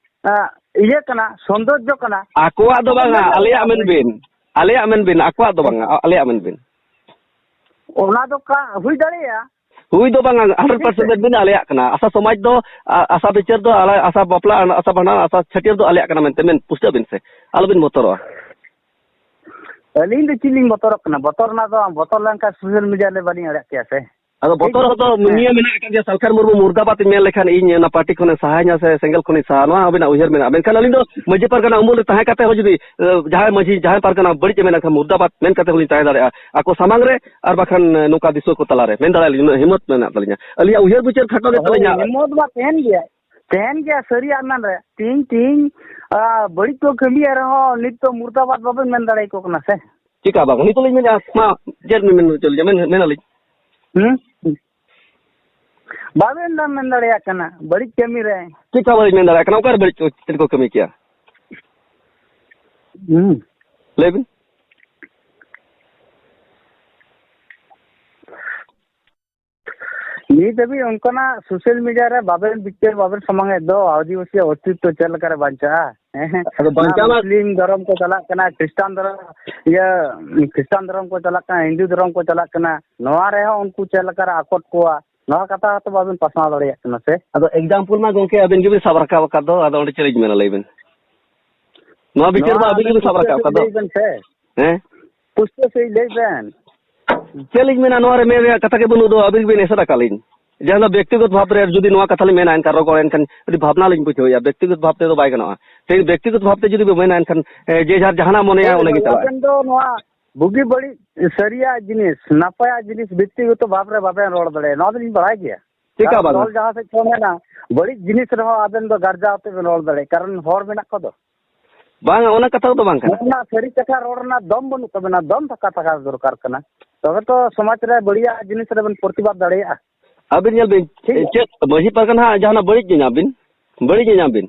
ᱮ, ᱤᱭᱟᱹ ᱠᱟᱱᱟ, ᱥᱚᱱᱫᱚᱨᱡᱚ ᱠᱟᱱᱟ᱾ ᱟᱠᱚᱣᱟᱜ ᱫᱚ ᱟᱠᱚ ᱵᱟᱝᱟ, ᱢᱮᱱ ᱟᱞᱮᱭᱟᱜ ᱫᱟᱲᱮᱭᱟᱜᱼᱟ ᱢᱮᱱ ᱵᱚᱞᱮ᱾ ᱵᱤᱱ, ᱟᱞᱮᱭᱟᱜ ᱢᱮᱱ ᱵᱤᱱ, ᱟᱠᱚᱣᱟᱜ ᱫᱚ ᱵᱟᱝᱟ, ᱟ-, ᱟᱞᱮᱭᱟᱜ ᱢᱮᱱ ᱵᱤᱱ᱾ ᱚᱱᱟ ᱫᱚ ᱠᱟ-, ᱦᱩᱭ ᱫᱟᱲᱮᱭᱟᱜᱼᱟ᱾ ᱦᱩᱭ ᱫᱚ ᱵᱟᱝᱟ, hundred percent ᱴᱷᱤᱠ ᱥᱮ? ᱢᱮᱱ ᱵᱤᱱ ᱟᱞᱮᱭᱟᱜ ᱠᱟᱱᱟ᱾ ᱟᱥᱟ ᱥᱚᱢᱟᱡᱽ ᱫᱚ, ᱟ-, ᱟᱥᱟ ᱵᱤᱪᱟᱹᱨ ᱫᱚ ᱟᱞᱮ, ᱟᱥᱟ ᱵᱟᱯᱞᱟ, ᱟᱥᱟ ᱵᱷᱟᱸᱰᱟᱱ, ᱟᱥᱟ ᱪᱷᱟᱹᱴᱭᱟᱹᱨ ᱫᱚ ᱟᱞᱮᱭᱟᱜ ᱠᱟᱱᱟ ᱢᱮᱱᱛᱮ ᱢᱮᱱ ᱯᱩᱥᱴᱟᱹᱣ ᱵᱤᱱ ᱥᱮ, ᱟᱞᱚᱵᱤᱱ ᱵᱚᱛᱚᱨᱚᱜᱼᱟ᱾ ᱟᱹᱞᱤᱧ ᱫᱚ ᱪᱮᱫ ᱞᱤᱧ ᱵᱚᱛᱚᱨᱚᱜ ᱠᱟᱱᱟ? ᱵᱚᱛᱚᱨ ᱨᱮᱱᱟᱜ ᱫᱚ, ᱵᱚᱛᱚᱨ ᱞᱮᱱᱠᱷᱟᱱ social media ᱨᱮ ᱵᱟᱹᱞᱤᱧ ᱟᱲᱟᱜ ᱠᱮᱭᱟ ᱥᱮ᱾ ᱟᱫᱚ ᱴᱷᱤᱠ ᱵᱚᱛᱚᱨ ᱜᱮᱭᱟ᱾ ᱦᱚᱸᱛᱚ ᱦᱮᱸ᱾ ᱱᱤᱭᱟᱹ ᱢᱮᱱᱟᱜ ᱟᱠᱟᱫ ᱜᱮᱭᱟ, ᱥᱟᱞᱠᱷᱟᱱ ᱢᱩᱨᱢᱩ ᱢᱩᱨᱫᱟᱵᱟᱫᱽ ᱤᱧ ᱢᱮᱱ ᱞᱮᱠᱷᱟᱱ ᱤᱧ ᱚᱱᱟ party ᱠᱷᱚᱱᱤᱧ ᱥᱟᱦᱟᱧᱟ ᱥᱮ ᱥᱮᱸᱜᱮᱞ ᱠᱷᱚᱱᱤᱧ ᱥᱟᱦᱟᱜᱼᱟ, ᱱᱚᱣᱟ ᱟᱵᱤᱱᱟᱜ ᱩᱭᱦᱟᱹᱨ ᱢᱮᱱᱟᱜᱼᱟ᱾ ᱢᱮᱱᱠᱷᱟᱱ ᱟᱹᱞᱤᱧ ᱫᱚ ᱢᱟᱹᱡᱷᱤ ᱯᱟᱨᱜᱟᱱᱟ ᱩᱢᱩᱞ ᱨᱮ ᱛᱟᱦᱮᱸ ᱠᱟᱛᱮ ᱦᱚᱸ ᱡᱩᱫᱤ, ᱮ, ᱡᱟᱦᱟᱸᱭ ᱢᱟᱹᱡᱷᱤ, ᱡᱟᱦᱟᱸᱭ ᱯᱟᱨᱜᱟᱱᱟ ᱵᱟᱹᱲᱤᱡ ᱮ ᱢᱮᱱᱟ ᱠᱷᱟᱱ ᱢᱩᱨᱫᱟᱵᱟᱫᱽ ᱢᱮᱱ ᱠᱟᱛᱮ ᱦᱚᱸᱞᱤᱧ ᱛᱟᱦᱮᱸ ᱫᱟᱲᱮᱭᱟᱜᱼᱟ ᱟᱠᱚ ᱥᱟᱢᱟᱝ ᱨᱮ, ᱟᱨ ᱵᱟᱠᱷᱟᱱ, ᱮ, ᱱᱚᱝᱠᱟ ᱫᱤᱥᱩᱣᱟᱹ ᱠᱚ ᱛᱟᱞᱟᱨᱮ ᱢᱮᱱ ᱫᱟᱲᱮᱭᱟᱜᱼᱟ ᱞᱤᱧ, ᱩᱱᱟᱹᱜ ᱦᱤᱢᱢᱚᱛ ᱢᱮᱱᱟᱜ ᱛᱟᱹᱞᱤᱧᱟ᱾ ᱟᱹᱞᱤᱧᱟᱜ ᱩᱭᱦᱟᱹᱨ ᱵᱤᱪᱟᱹᱨ ᱠᱷᱟᱴᱚ ᱜᱮ ᱦᱳᱭ, ᱛᱟᱹᱞᱤᱧᱟ᱾ ᱦᱤᱢᱢᱚᱛ ᱢᱟ ᱛᱟᱦᱮᱱ ᱜᱮᱭᱟ, ᱛᱟᱦᱮᱱ ᱜᱮᱭᱟ ᱥᱟᱹᱨᱤᱭᱟᱜ ᱢᱮᱱ ᱨᱮ᱾ ᱛᱤᱦᱤᱧ, ᱛᱤᱦᱤᱧ, ᱟ, ᱵᱟᱹᱲᱤᱡ ᱠᱚ ᱠᱟᱹᱢᱤᱭᱮᱫ ᱨᱮᱦᱚᱸ ᱱᱤᱛ ᱫᱚ ᱢᱩᱨᱫᱟᱵᱟᱫᱽ ᱵᱟᱵᱮᱱ ᱢᱮᱱ ᱫᱟᱲᱮᱭᱟᱠᱚ ᱠᱟᱱᱟ ᱥᱮ? ᱪᱮᱠᱟ ᱵᱟᱝ? ᱱᱤᱛᱚᱜ ᱞᱤᱧ ᱢᱮᱱᱟ, ᱢᱟ, ᱪᱮᱫ ᱵᱤᱱ ᱢᱮᱱ ᱦᱚᱪᱚ ᱞᱤᱧᱟ? ᱢᱮᱱ, ᱢᱮᱱᱟᱞᱤᱧ᱾ ᱦᱩᱸ? ᱵᱟᱵᱮᱱ ᱫᱚ ᱢᱮᱱ ᱫᱟᱲᱮᱭᱟᱜ ᱠᱟᱱᱟ, ᱵᱟᱹᱲᱤᱡ ᱠᱟᱹᱢᱤ ᱨᱮ᱾ ᱪᱮᱫ ᱠᱟ ᱵᱟᱹᱲᱤᱡ ᱢᱮᱱ ᱫᱟᱲᱮᱭᱟᱜ ᱠᱟᱱᱟ? ᱚᱠᱟᱨᱮ ᱵᱟᱹᱲᱤᱡ ᱠᱚ, ᱪᱮᱫ ᱠᱚ ᱠᱟᱹᱢᱤ ᱠᱮᱜᱼᱟ? ᱦᱩᱸ᱾ ᱞᱟᱹᱭ ᱵᱤᱱ᱾ ᱱᱤᱛ ᱦᱟᱹᱵᱤᱡ ᱚᱱᱠᱟᱱᱟᱜ social media ᱨᱮ ᱵᱟᱵᱮᱱ ᱵᱤᱪᱟᱹᱨ, ᱵᱟᱵᱮᱱ ᱥᱟᱢᱟᱝ ᱮᱫ ᱫᱚ, ᱟᱹᱫᱤᱵᱟᱹᱥᱤᱭᱟᱜ ᱚᱥᱛᱤᱛᱛᱚ ᱪᱮᱫ ᱞᱮᱠᱟᱨᱮ ᱵᱟᱧᱪᱟᱜᱼᱟ? ᱦᱮᱸ, ᱟᱫᱚ ᱵᱟᱧᱪᱟᱣ ᱚᱱᱟ ᱢᱟ ᱢᱩᱥᱞᱤᱢ ᱫᱷᱚᱨᱚᱢ ᱠᱚ ᱪᱟᱞᱟᱜ ᱠᱟᱱᱟ, ᱠᱷᱨᱤᱥᱴᱟᱱ ᱫᱷᱚᱨᱚᱢ, ᱤᱭᱟᱹ, ᱠᱷᱨᱤᱥᱴᱟᱱ ᱫᱷᱚᱨᱚᱢ ᱠᱚ ᱪᱟᱞᱟᱜ ᱠᱟᱱᱟ, ᱦᱤᱱᱫᱩ ᱫᱷᱚᱨᱚᱢ ᱠᱚ ᱪᱟᱞᱟᱜ ᱠᱟᱱᱟ, ᱱᱚᱣᱟ ᱨᱮᱦᱚᱸ ᱩᱱᱠᱩ ᱪᱮᱫ ᱞᱮᱠᱟᱨᱮ ᱟᱠᱚᱴ ᱠᱚᱣᱟ, ᱱᱚᱣᱟ ᱠᱟᱛᱷᱟ ᱦᱚᱸᱛᱚ ᱵᱟᱵᱮᱱ ᱯᱟᱥᱱᱟᱣ ᱫᱟᱲᱮᱭᱟᱜ ᱠᱟᱱᱟ ᱥᱮ? ᱟᱫᱚ example ᱢᱟ ᱜᱚᱝᱠᱮ ᱟᱵᱮᱱ ᱜᱮᱵᱮᱱ ᱥᱟᱵ ᱨᱟᱠᱟᱵ ᱟᱠᱟᱫ ᱫᱚ, ᱟᱫᱚ ᱚᱸᱰᱮ ᱪᱮᱫ ᱞᱤᱧ ᱢᱮᱱᱟ, ᱞᱟᱹᱭ ᱵᱮᱱ? ᱱᱚᱣᱟ ᱵᱤᱪᱟᱹᱨ ᱱᱚᱣᱟ ᱢᱟ ᱟᱵᱮᱱ ᱟᱵᱮᱱ ᱜᱮᱵᱮᱱ ᱥᱟᱵ ᱯᱩᱥᱴᱟᱹᱣ ᱨᱟᱠᱟᱵ ᱛᱮ ᱟᱠᱟᱫ ᱫᱚ᱾ ᱞᱟᱹᱭ ᱵᱮᱱ ᱥᱮ᱾ ᱦᱮᱸ? ᱯᱩᱥᱴᱟᱹᱣ ᱥᱟᱺᱦᱤᱡ ᱞᱟᱹᱭ ᱵᱮᱱ᱾ ᱪᱮᱫ ᱞᱤᱧ ᱢᱮᱱᱟ, ᱱᱚᱣᱟ ᱨᱮ ᱢᱮᱱ ᱨᱮᱭᱟᱜ ᱠᱟᱛᱷᱟ ᱜᱮ ᱵᱟᱹᱱᱩᱜ ᱫᱚ, ᱟᱹᱵᱤᱱ ᱜᱮᱵᱤᱱ ᱮᱥᱮᱫ ᱟᱠᱟᱫ ᱞᱤᱧ᱾ ᱡᱟᱦᱟᱸ ᱫᱚ ᱵᱮᱠᱛᱤᱜᱚᱛ ᱵᱷᱟᱵᱽ ᱨᱮ ᱡᱩᱫᱤ ᱱᱚᱣᱟ ᱠᱟᱛᱷᱟ ᱞᱤᱧ ᱢᱮᱱᱟ, ᱮᱱᱠᱷᱟᱱ ᱨᱚᱜᱚᱲ, ᱮᱱᱠᱷᱟᱱ ᱟᱹᱰᱤ ᱵᱷᱟᱵᱽᱱᱟ ᱞᱤᱧ ᱵᱩᱡᱷᱟᱹᱣᱮᱫᱼᱟ᱾ ᱵᱮᱠᱛᱤᱜᱚᱛ ᱵᱷᱟᱵᱽ ᱛᱮᱫᱚ ᱵᱟᱭ ᱜᱟᱱᱚᱜᱼᱟ᱾ ᱛᱮᱦᱮᱧ ᱵᱮᱠᱛᱤᱜᱚᱛ ᱵᱷᱟᱵᱽ ᱛᱮ ᱡᱩᱫᱤ ᱵᱚ ᱢᱮᱱᱟ, ᱮᱱᱠᱷᱟᱱ, ᱮ, ᱡᱮ ᱡᱟᱦᱟᱸ ᱡᱟᱦᱟᱱᱟᱜ ᱢᱚᱱᱮᱭᱟ, ᱦᱳᱭ, ᱚᱱᱟ ᱜᱮ ᱦᱳᱭ, ᱪᱟᱞᱟᱜᱼᱟ᱾ ᱟᱵᱮᱱ ᱫᱚ ᱱᱚᱣᱟ ᱵᱩᱜᱤ ᱵᱟᱹᱲᱤᱡ, ᱥᱟᱹᱨᱤᱭᱟᱜ ᱡᱤᱱᱤᱥ, ᱱᱟᱯᱟᱭᱟᱜ ᱡᱤᱱᱤᱥ ᱵᱮᱠᱛᱤᱜᱚᱛᱚ ᱵᱷᱟᱵᱽ ᱨᱮ ᱵᱟᱵᱮᱱ ᱨᱚᱲ ᱫᱟᱲᱮᱭᱟᱜᱼᱟ, ᱱᱚᱣᱟ ᱫᱚᱞᱤᱧ ᱵᱟᱲᱟᱭ ᱜᱮᱭᱟ᱾ ᱪᱮᱠᱟ ᱠᱟᱨᱚᱱ ᱵᱟᱝᱟ? ᱫᱚᱞ ᱡᱟᱦᱟᱸ ᱥᱮᱫ ᱠᱷᱚᱱ ᱢᱮᱱᱟ, ᱵᱟᱹᱲᱤᱡ ᱡᱤᱱᱤᱥ ᱨᱮᱦᱚᱸ ᱟᱵᱮᱱ ᱫᱚ ᱜᱟᱨᱡᱟᱣ ᱟᱛᱮ ᱵᱮᱱ ᱨᱚᱲ ᱫᱟᱲᱮᱭᱟᱜᱼᱟ, ᱠᱟᱨᱚᱱ ᱦᱚᱲ ᱢᱮᱱᱟᱜ ᱠᱚᱫᱚ᱾ ᱵᱟᱝᱟ, ᱚᱱᱟ ᱠᱟᱛᱷᱟ ᱠᱚᱫᱚ ᱵᱟᱝ ᱠᱟᱱᱟ᱾ ᱱᱚᱣᱟ ᱥᱟᱹᱨᱤ ᱠᱟᱛᱷᱟ ᱨᱚᱲ ᱨᱮᱱᱟᱜ ᱫᱚᱢ ᱵᱟᱹᱱᱩᱜ ᱛᱟᱵᱮᱱᱟ, ᱫᱚᱢ ᱛᱷᱟᱠᱟ ᱛᱷᱟᱠᱟ ᱫᱚᱨᱠᱟᱨ ᱠᱟᱱᱟ, ᱛᱚᱵᱮ ᱛᱚ ᱥᱚᱢᱟᱡᱽ ᱨᱮ ᱵᱟᱹᱲᱤᱡᱟᱜ ᱡᱤᱱᱤᱥ ᱨᱮᱵᱮᱱ ᱯᱨᱚᱛᱤᱵᱟᱫ ᱫᱟᱲᱮᱭᱟᱜᱼᱟ᱾ ᱟᱹᱵᱤᱱ ᱧᱮᱞ ᱵᱤᱱ, ᱴᱷᱤᱠ ᱜᱮᱭᱟ᱾ ᱪᱮᱫ ᱢᱟᱹᱡᱷᱤ ᱯᱟᱨᱜᱟᱱᱟ ᱦᱟᱸᱜ ᱡᱟᱦᱟᱱᱟᱜ ᱵᱟᱹᱲᱤᱡ ᱧᱮᱧᱟᱢ ᱵᱤᱱ, ᱵᱟᱹᱲᱤᱡ ᱧᱮᱧᱟᱢ ᱵᱤᱱ,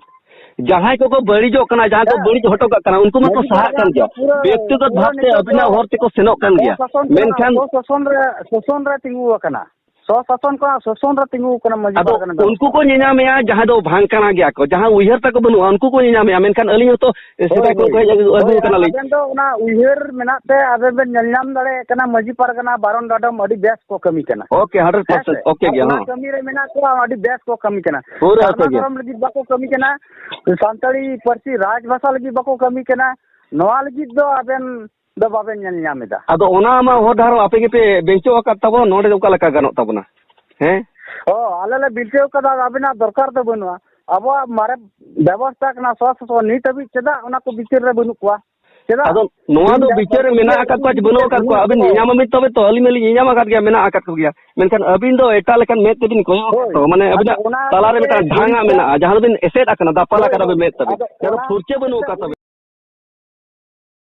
ᱡᱟᱦᱟᱸᱭ ᱠᱚᱠᱚ ᱵᱟᱹᱲᱤᱡᱚᱜ ᱠᱟᱱᱟ, ᱡᱟᱦᱟᱸᱭ ᱠᱚ ᱦᱮᱸ᱾ ᱵᱟᱹᱲᱤᱡ ᱦᱚᱴᱚ ᱠᱟᱜ ᱠᱟᱱᱟ, ᱩᱱᱠᱩ ᱢᱟᱠᱚ ᱢᱟᱹᱡᱷᱤ ᱥᱟᱦᱟᱜ ᱯᱟᱨᱜᱟᱱᱟ ᱠᱟᱱ ᱫᱚ ᱜᱮᱭᱟ, ᱯᱩᱨᱟᱹ, ᱵᱮᱠᱛᱤᱜᱚᱛ ᱯᱩᱨᱟᱹ ᱵᱷᱟᱵᱽᱛᱮ ᱱᱤᱛᱚᱜ ᱫᱚ ᱟᱹᱵᱤᱱᱟᱜ ᱦᱚᱨ ᱛᱮᱠᱚ ᱥᱮᱱᱚᱜ ᱠᱟᱱ ᱜᱮᱭᱟ, ᱥᱚᱥᱟᱥᱚᱱ ᱠᱟᱱᱟ, ᱢᱮᱱᱠᱷᱟᱱ ᱥᱚᱥᱟᱥᱚᱱ ᱨᱮ, ᱥᱚᱥᱚᱱ ᱨᱮ ᱛᱤᱸᱜᱩ ᱟᱠᱟᱱᱟ᱾ ᱥᱚᱥᱟᱥᱚᱱ ᱠᱟᱱᱟ, ᱥᱚᱥᱚᱱ ᱨᱮ ᱛᱤᱸᱜᱩ ᱟᱠᱟᱱᱟ ᱢᱟᱹᱡᱷᱤ ᱟᱫᱚ ᱯᱟᱨᱜᱟᱱᱟ ᱫᱚ᱾ ᱩᱱᱠᱩ ᱠᱚ ᱧᱮᱧᱟᱢᱮᱜᱼᱟ, ᱡᱟᱦᱟᱸᱭ ᱫᱚ ᱵᱷᱟᱝ ᱠᱟᱬᱟ ᱜᱮᱭᱟ ᱠᱚ, ᱡᱟᱦᱟᱸ ᱩᱭᱦᱟᱹᱨ ᱛᱟᱠᱚ ᱵᱟᱹᱱᱩᱜᱼᱟ, ᱩᱱᱠᱩ ᱠᱚ ᱧᱮᱧᱟᱢᱮᱜᱼᱟ, ᱢᱮᱱᱠᱷᱟᱱ ᱟᱹᱞᱤᱧ ᱦᱚᱸᱛᱚ ᱥᱮᱫᱟᱭ ᱦᱳᱭ, ᱠᱷᱚᱱ ᱦᱳᱭ, ᱠᱚ ᱦᱮᱡ ᱟᱹᱜᱩ ᱦᱳᱭ, ᱟᱹᱜᱩ ᱟᱠᱟᱱᱟ ᱞᱤᱧ᱾ ᱟᱵᱮᱱ ᱫᱚ ᱚᱱᱟ ᱩᱭᱦᱟᱹᱨ ᱢᱮᱱᱟᱜ ᱛᱮ ᱟᱵᱮᱱ ᱵᱮᱱ ᱧᱮᱞ ᱧᱟᱢ ᱫᱟᱲᱮᱭᱟᱜ ᱠᱟᱱᱟ, ᱢᱟᱹᱡᱷᱤ ᱯᱟᱨᱜᱟᱱᱟ ᱵᱟᱨᱚᱱ ᱰᱟᱰᱚᱢ ᱟᱹᱰᱤ ᱵᱮᱥ ᱠᱚ ᱠᱟᱹᱢᱤ ᱠᱟᱱᱟ᱾ OK, hundred percent ᱦᱮᱸ ᱥᱮ? OK ᱟᱨ ᱜᱮᱭᱟ, ᱚᱱᱟ ᱦᱚᱸ᱾ ᱠᱟᱹᱢᱤ ᱨᱮ ᱢᱮᱱᱟᱜ ᱠᱚᱣᱟ, ᱟᱹᱰᱤ ᱵᱮᱥ ᱠᱚ ᱠᱟᱹᱢᱤ ᱠᱟᱱᱟ᱾ ᱯᱩᱨᱟᱹ ᱥᱟᱨᱱᱟ OK ᱜᱮᱭᱟ᱾ ᱫᱷᱚᱨᱚᱢ ᱞᱟᱹᱜᱤᱫ ᱵᱟᱠᱚ ᱠᱟᱹᱢᱤ ᱠᱟᱱᱟ, ᱥᱟᱱᱛᱟᱲᱤ ᱯᱟᱹᱨᱥᱤ ᱨᱟᱡᱽ ᱵᱷᱟᱥᱟ ᱞᱟᱹᱜᱤᱫ ᱵᱟᱠᱚ ᱠᱟᱹᱢᱤ ᱠᱟᱱᱟ᱾ ᱱᱚᱣᱟ ᱞᱟᱹᱜᱤᱫ ᱫᱚ ᱟᱵᱮᱱ ᱫᱚ ᱵᱟᱵᱮᱱ ᱧᱮᱞ ᱧᱟᱢ ᱮᱫᱟ᱾ ᱟᱫᱚ ᱚᱱᱟ ᱢᱟ ᱦᱚᱨ ᱰᱟᱦᱟᱨ ᱟᱯᱮ ᱜᱮᱯᱮ ᱵᱮᱧᱪᱚ ᱟᱠᱟᱫ ᱛᱟᱵᱚᱱ, ᱱᱚᱰᱮ ᱫᱚ ᱚᱠᱟ ᱞᱮᱠᱟ ᱜᱟᱱᱚᱜ ᱛᱟᱵᱚᱱᱟ? ᱦᱮᱸ? ᱚ, ᱟᱞᱮ ᱞᱮ ᱵᱤᱧᱪᱟᱹᱣ ᱠᱟᱫᱟ, ᱟᱵᱮᱱᱟᱜ ᱫᱚᱨᱠᱟᱨ ᱫᱚ ᱵᱟᱹᱱᱩᱜᱼᱟ᱾ ᱟᱵᱚᱣᱟᱜ ᱢᱟᱨᱮ ᱵᱮᱵᱚᱥᱛᱟ ᱠᱟᱱᱟ, ᱥᱚᱥᱟᱥᱚᱱ, ᱱᱤᱛ ᱦᱟᱹᱵᱤᱡ ᱪᱮᱫᱟᱜ ᱚᱱᱟ ᱠᱚ ᱵᱤᱪᱟᱹᱨ ᱨᱮ ᱵᱟᱹᱱᱩᱜ ᱠᱚᱣᱟ? ᱪᱮᱫᱟᱜ? ᱟᱫᱚ ᱱᱚᱣᱟ ᱫᱚ ᱤᱧ ᱡᱟᱦᱟᱸ ᱵᱤᱪᱟᱹᱨ ᱨᱮ ᱯᱨᱚᱛᱤᱵᱟᱫ ᱢᱮᱱᱟᱜ ᱟᱠᱟᱫ ᱠᱚᱣᱟ ᱪᱮ ᱵᱟᱹᱱᱩᱜ ᱟᱠᱟᱫ ᱠᱚᱣᱟ? ᱟᱹᱵᱤᱱ ᱧᱮᱧᱟᱢ ᱟᱹᱵᱤᱱ ᱛᱚᱵᱮ ᱛᱚ, ᱟᱹᱞᱤᱧ ᱢᱟᱞᱤᱧ ᱧᱮᱧᱟᱢ ᱟᱠᱟᱫ ᱜᱮᱭᱟ, ᱢᱮᱱᱟᱜ ᱟᱠᱟᱫ ᱠᱚᱜᱮᱭᱟ᱾ ᱢᱮᱱᱠᱷᱟᱱ ᱟᱹᱵᱤᱱ ᱫᱚ ᱮᱴᱟᱜ ᱞᱮᱠᱟᱱ ᱢᱮᱫ ᱛᱮᱵᱤᱱ ᱠᱚᱭᱚᱜ ᱟᱠᱟᱫ ᱦᱳᱭ᱾ ᱛᱟᱠᱚᱣᱟ, ᱢᱟᱱᱮ ᱟᱫᱚ ᱟᱹᱵᱤᱱᱟᱜ ᱚᱱᱟ ᱛᱟᱞᱟᱨᱮ ᱛᱮ ᱢᱤᱫᱴᱟᱝ ᱤᱧ ᱰᱷᱟᱝᱟ ᱫᱚ ᱢᱮᱱᱟᱜᱼᱟ, ᱡᱟᱦᱟᱸ ᱫᱚᱵᱤᱱ ᱮᱥᱮᱫ ᱟᱠᱟᱱᱟ, ᱫᱟᱯᱟᱞ ᱦᱳᱭ, ᱟᱠᱟᱱᱟ ᱦᱳᱭ᱾ ᱵᱤᱱ ᱢᱮᱫ ᱛᱟᱵᱤᱱ, ᱟᱫᱚ ᱡᱟᱦᱟᱸ ᱫᱚ ᱚᱱᱟ ᱯᱷᱩᱨᱪᱟᱹ ᱵᱟᱹᱱᱩᱜ ᱟᱠᱟᱫ ᱛᱟᱵᱤᱱ᱾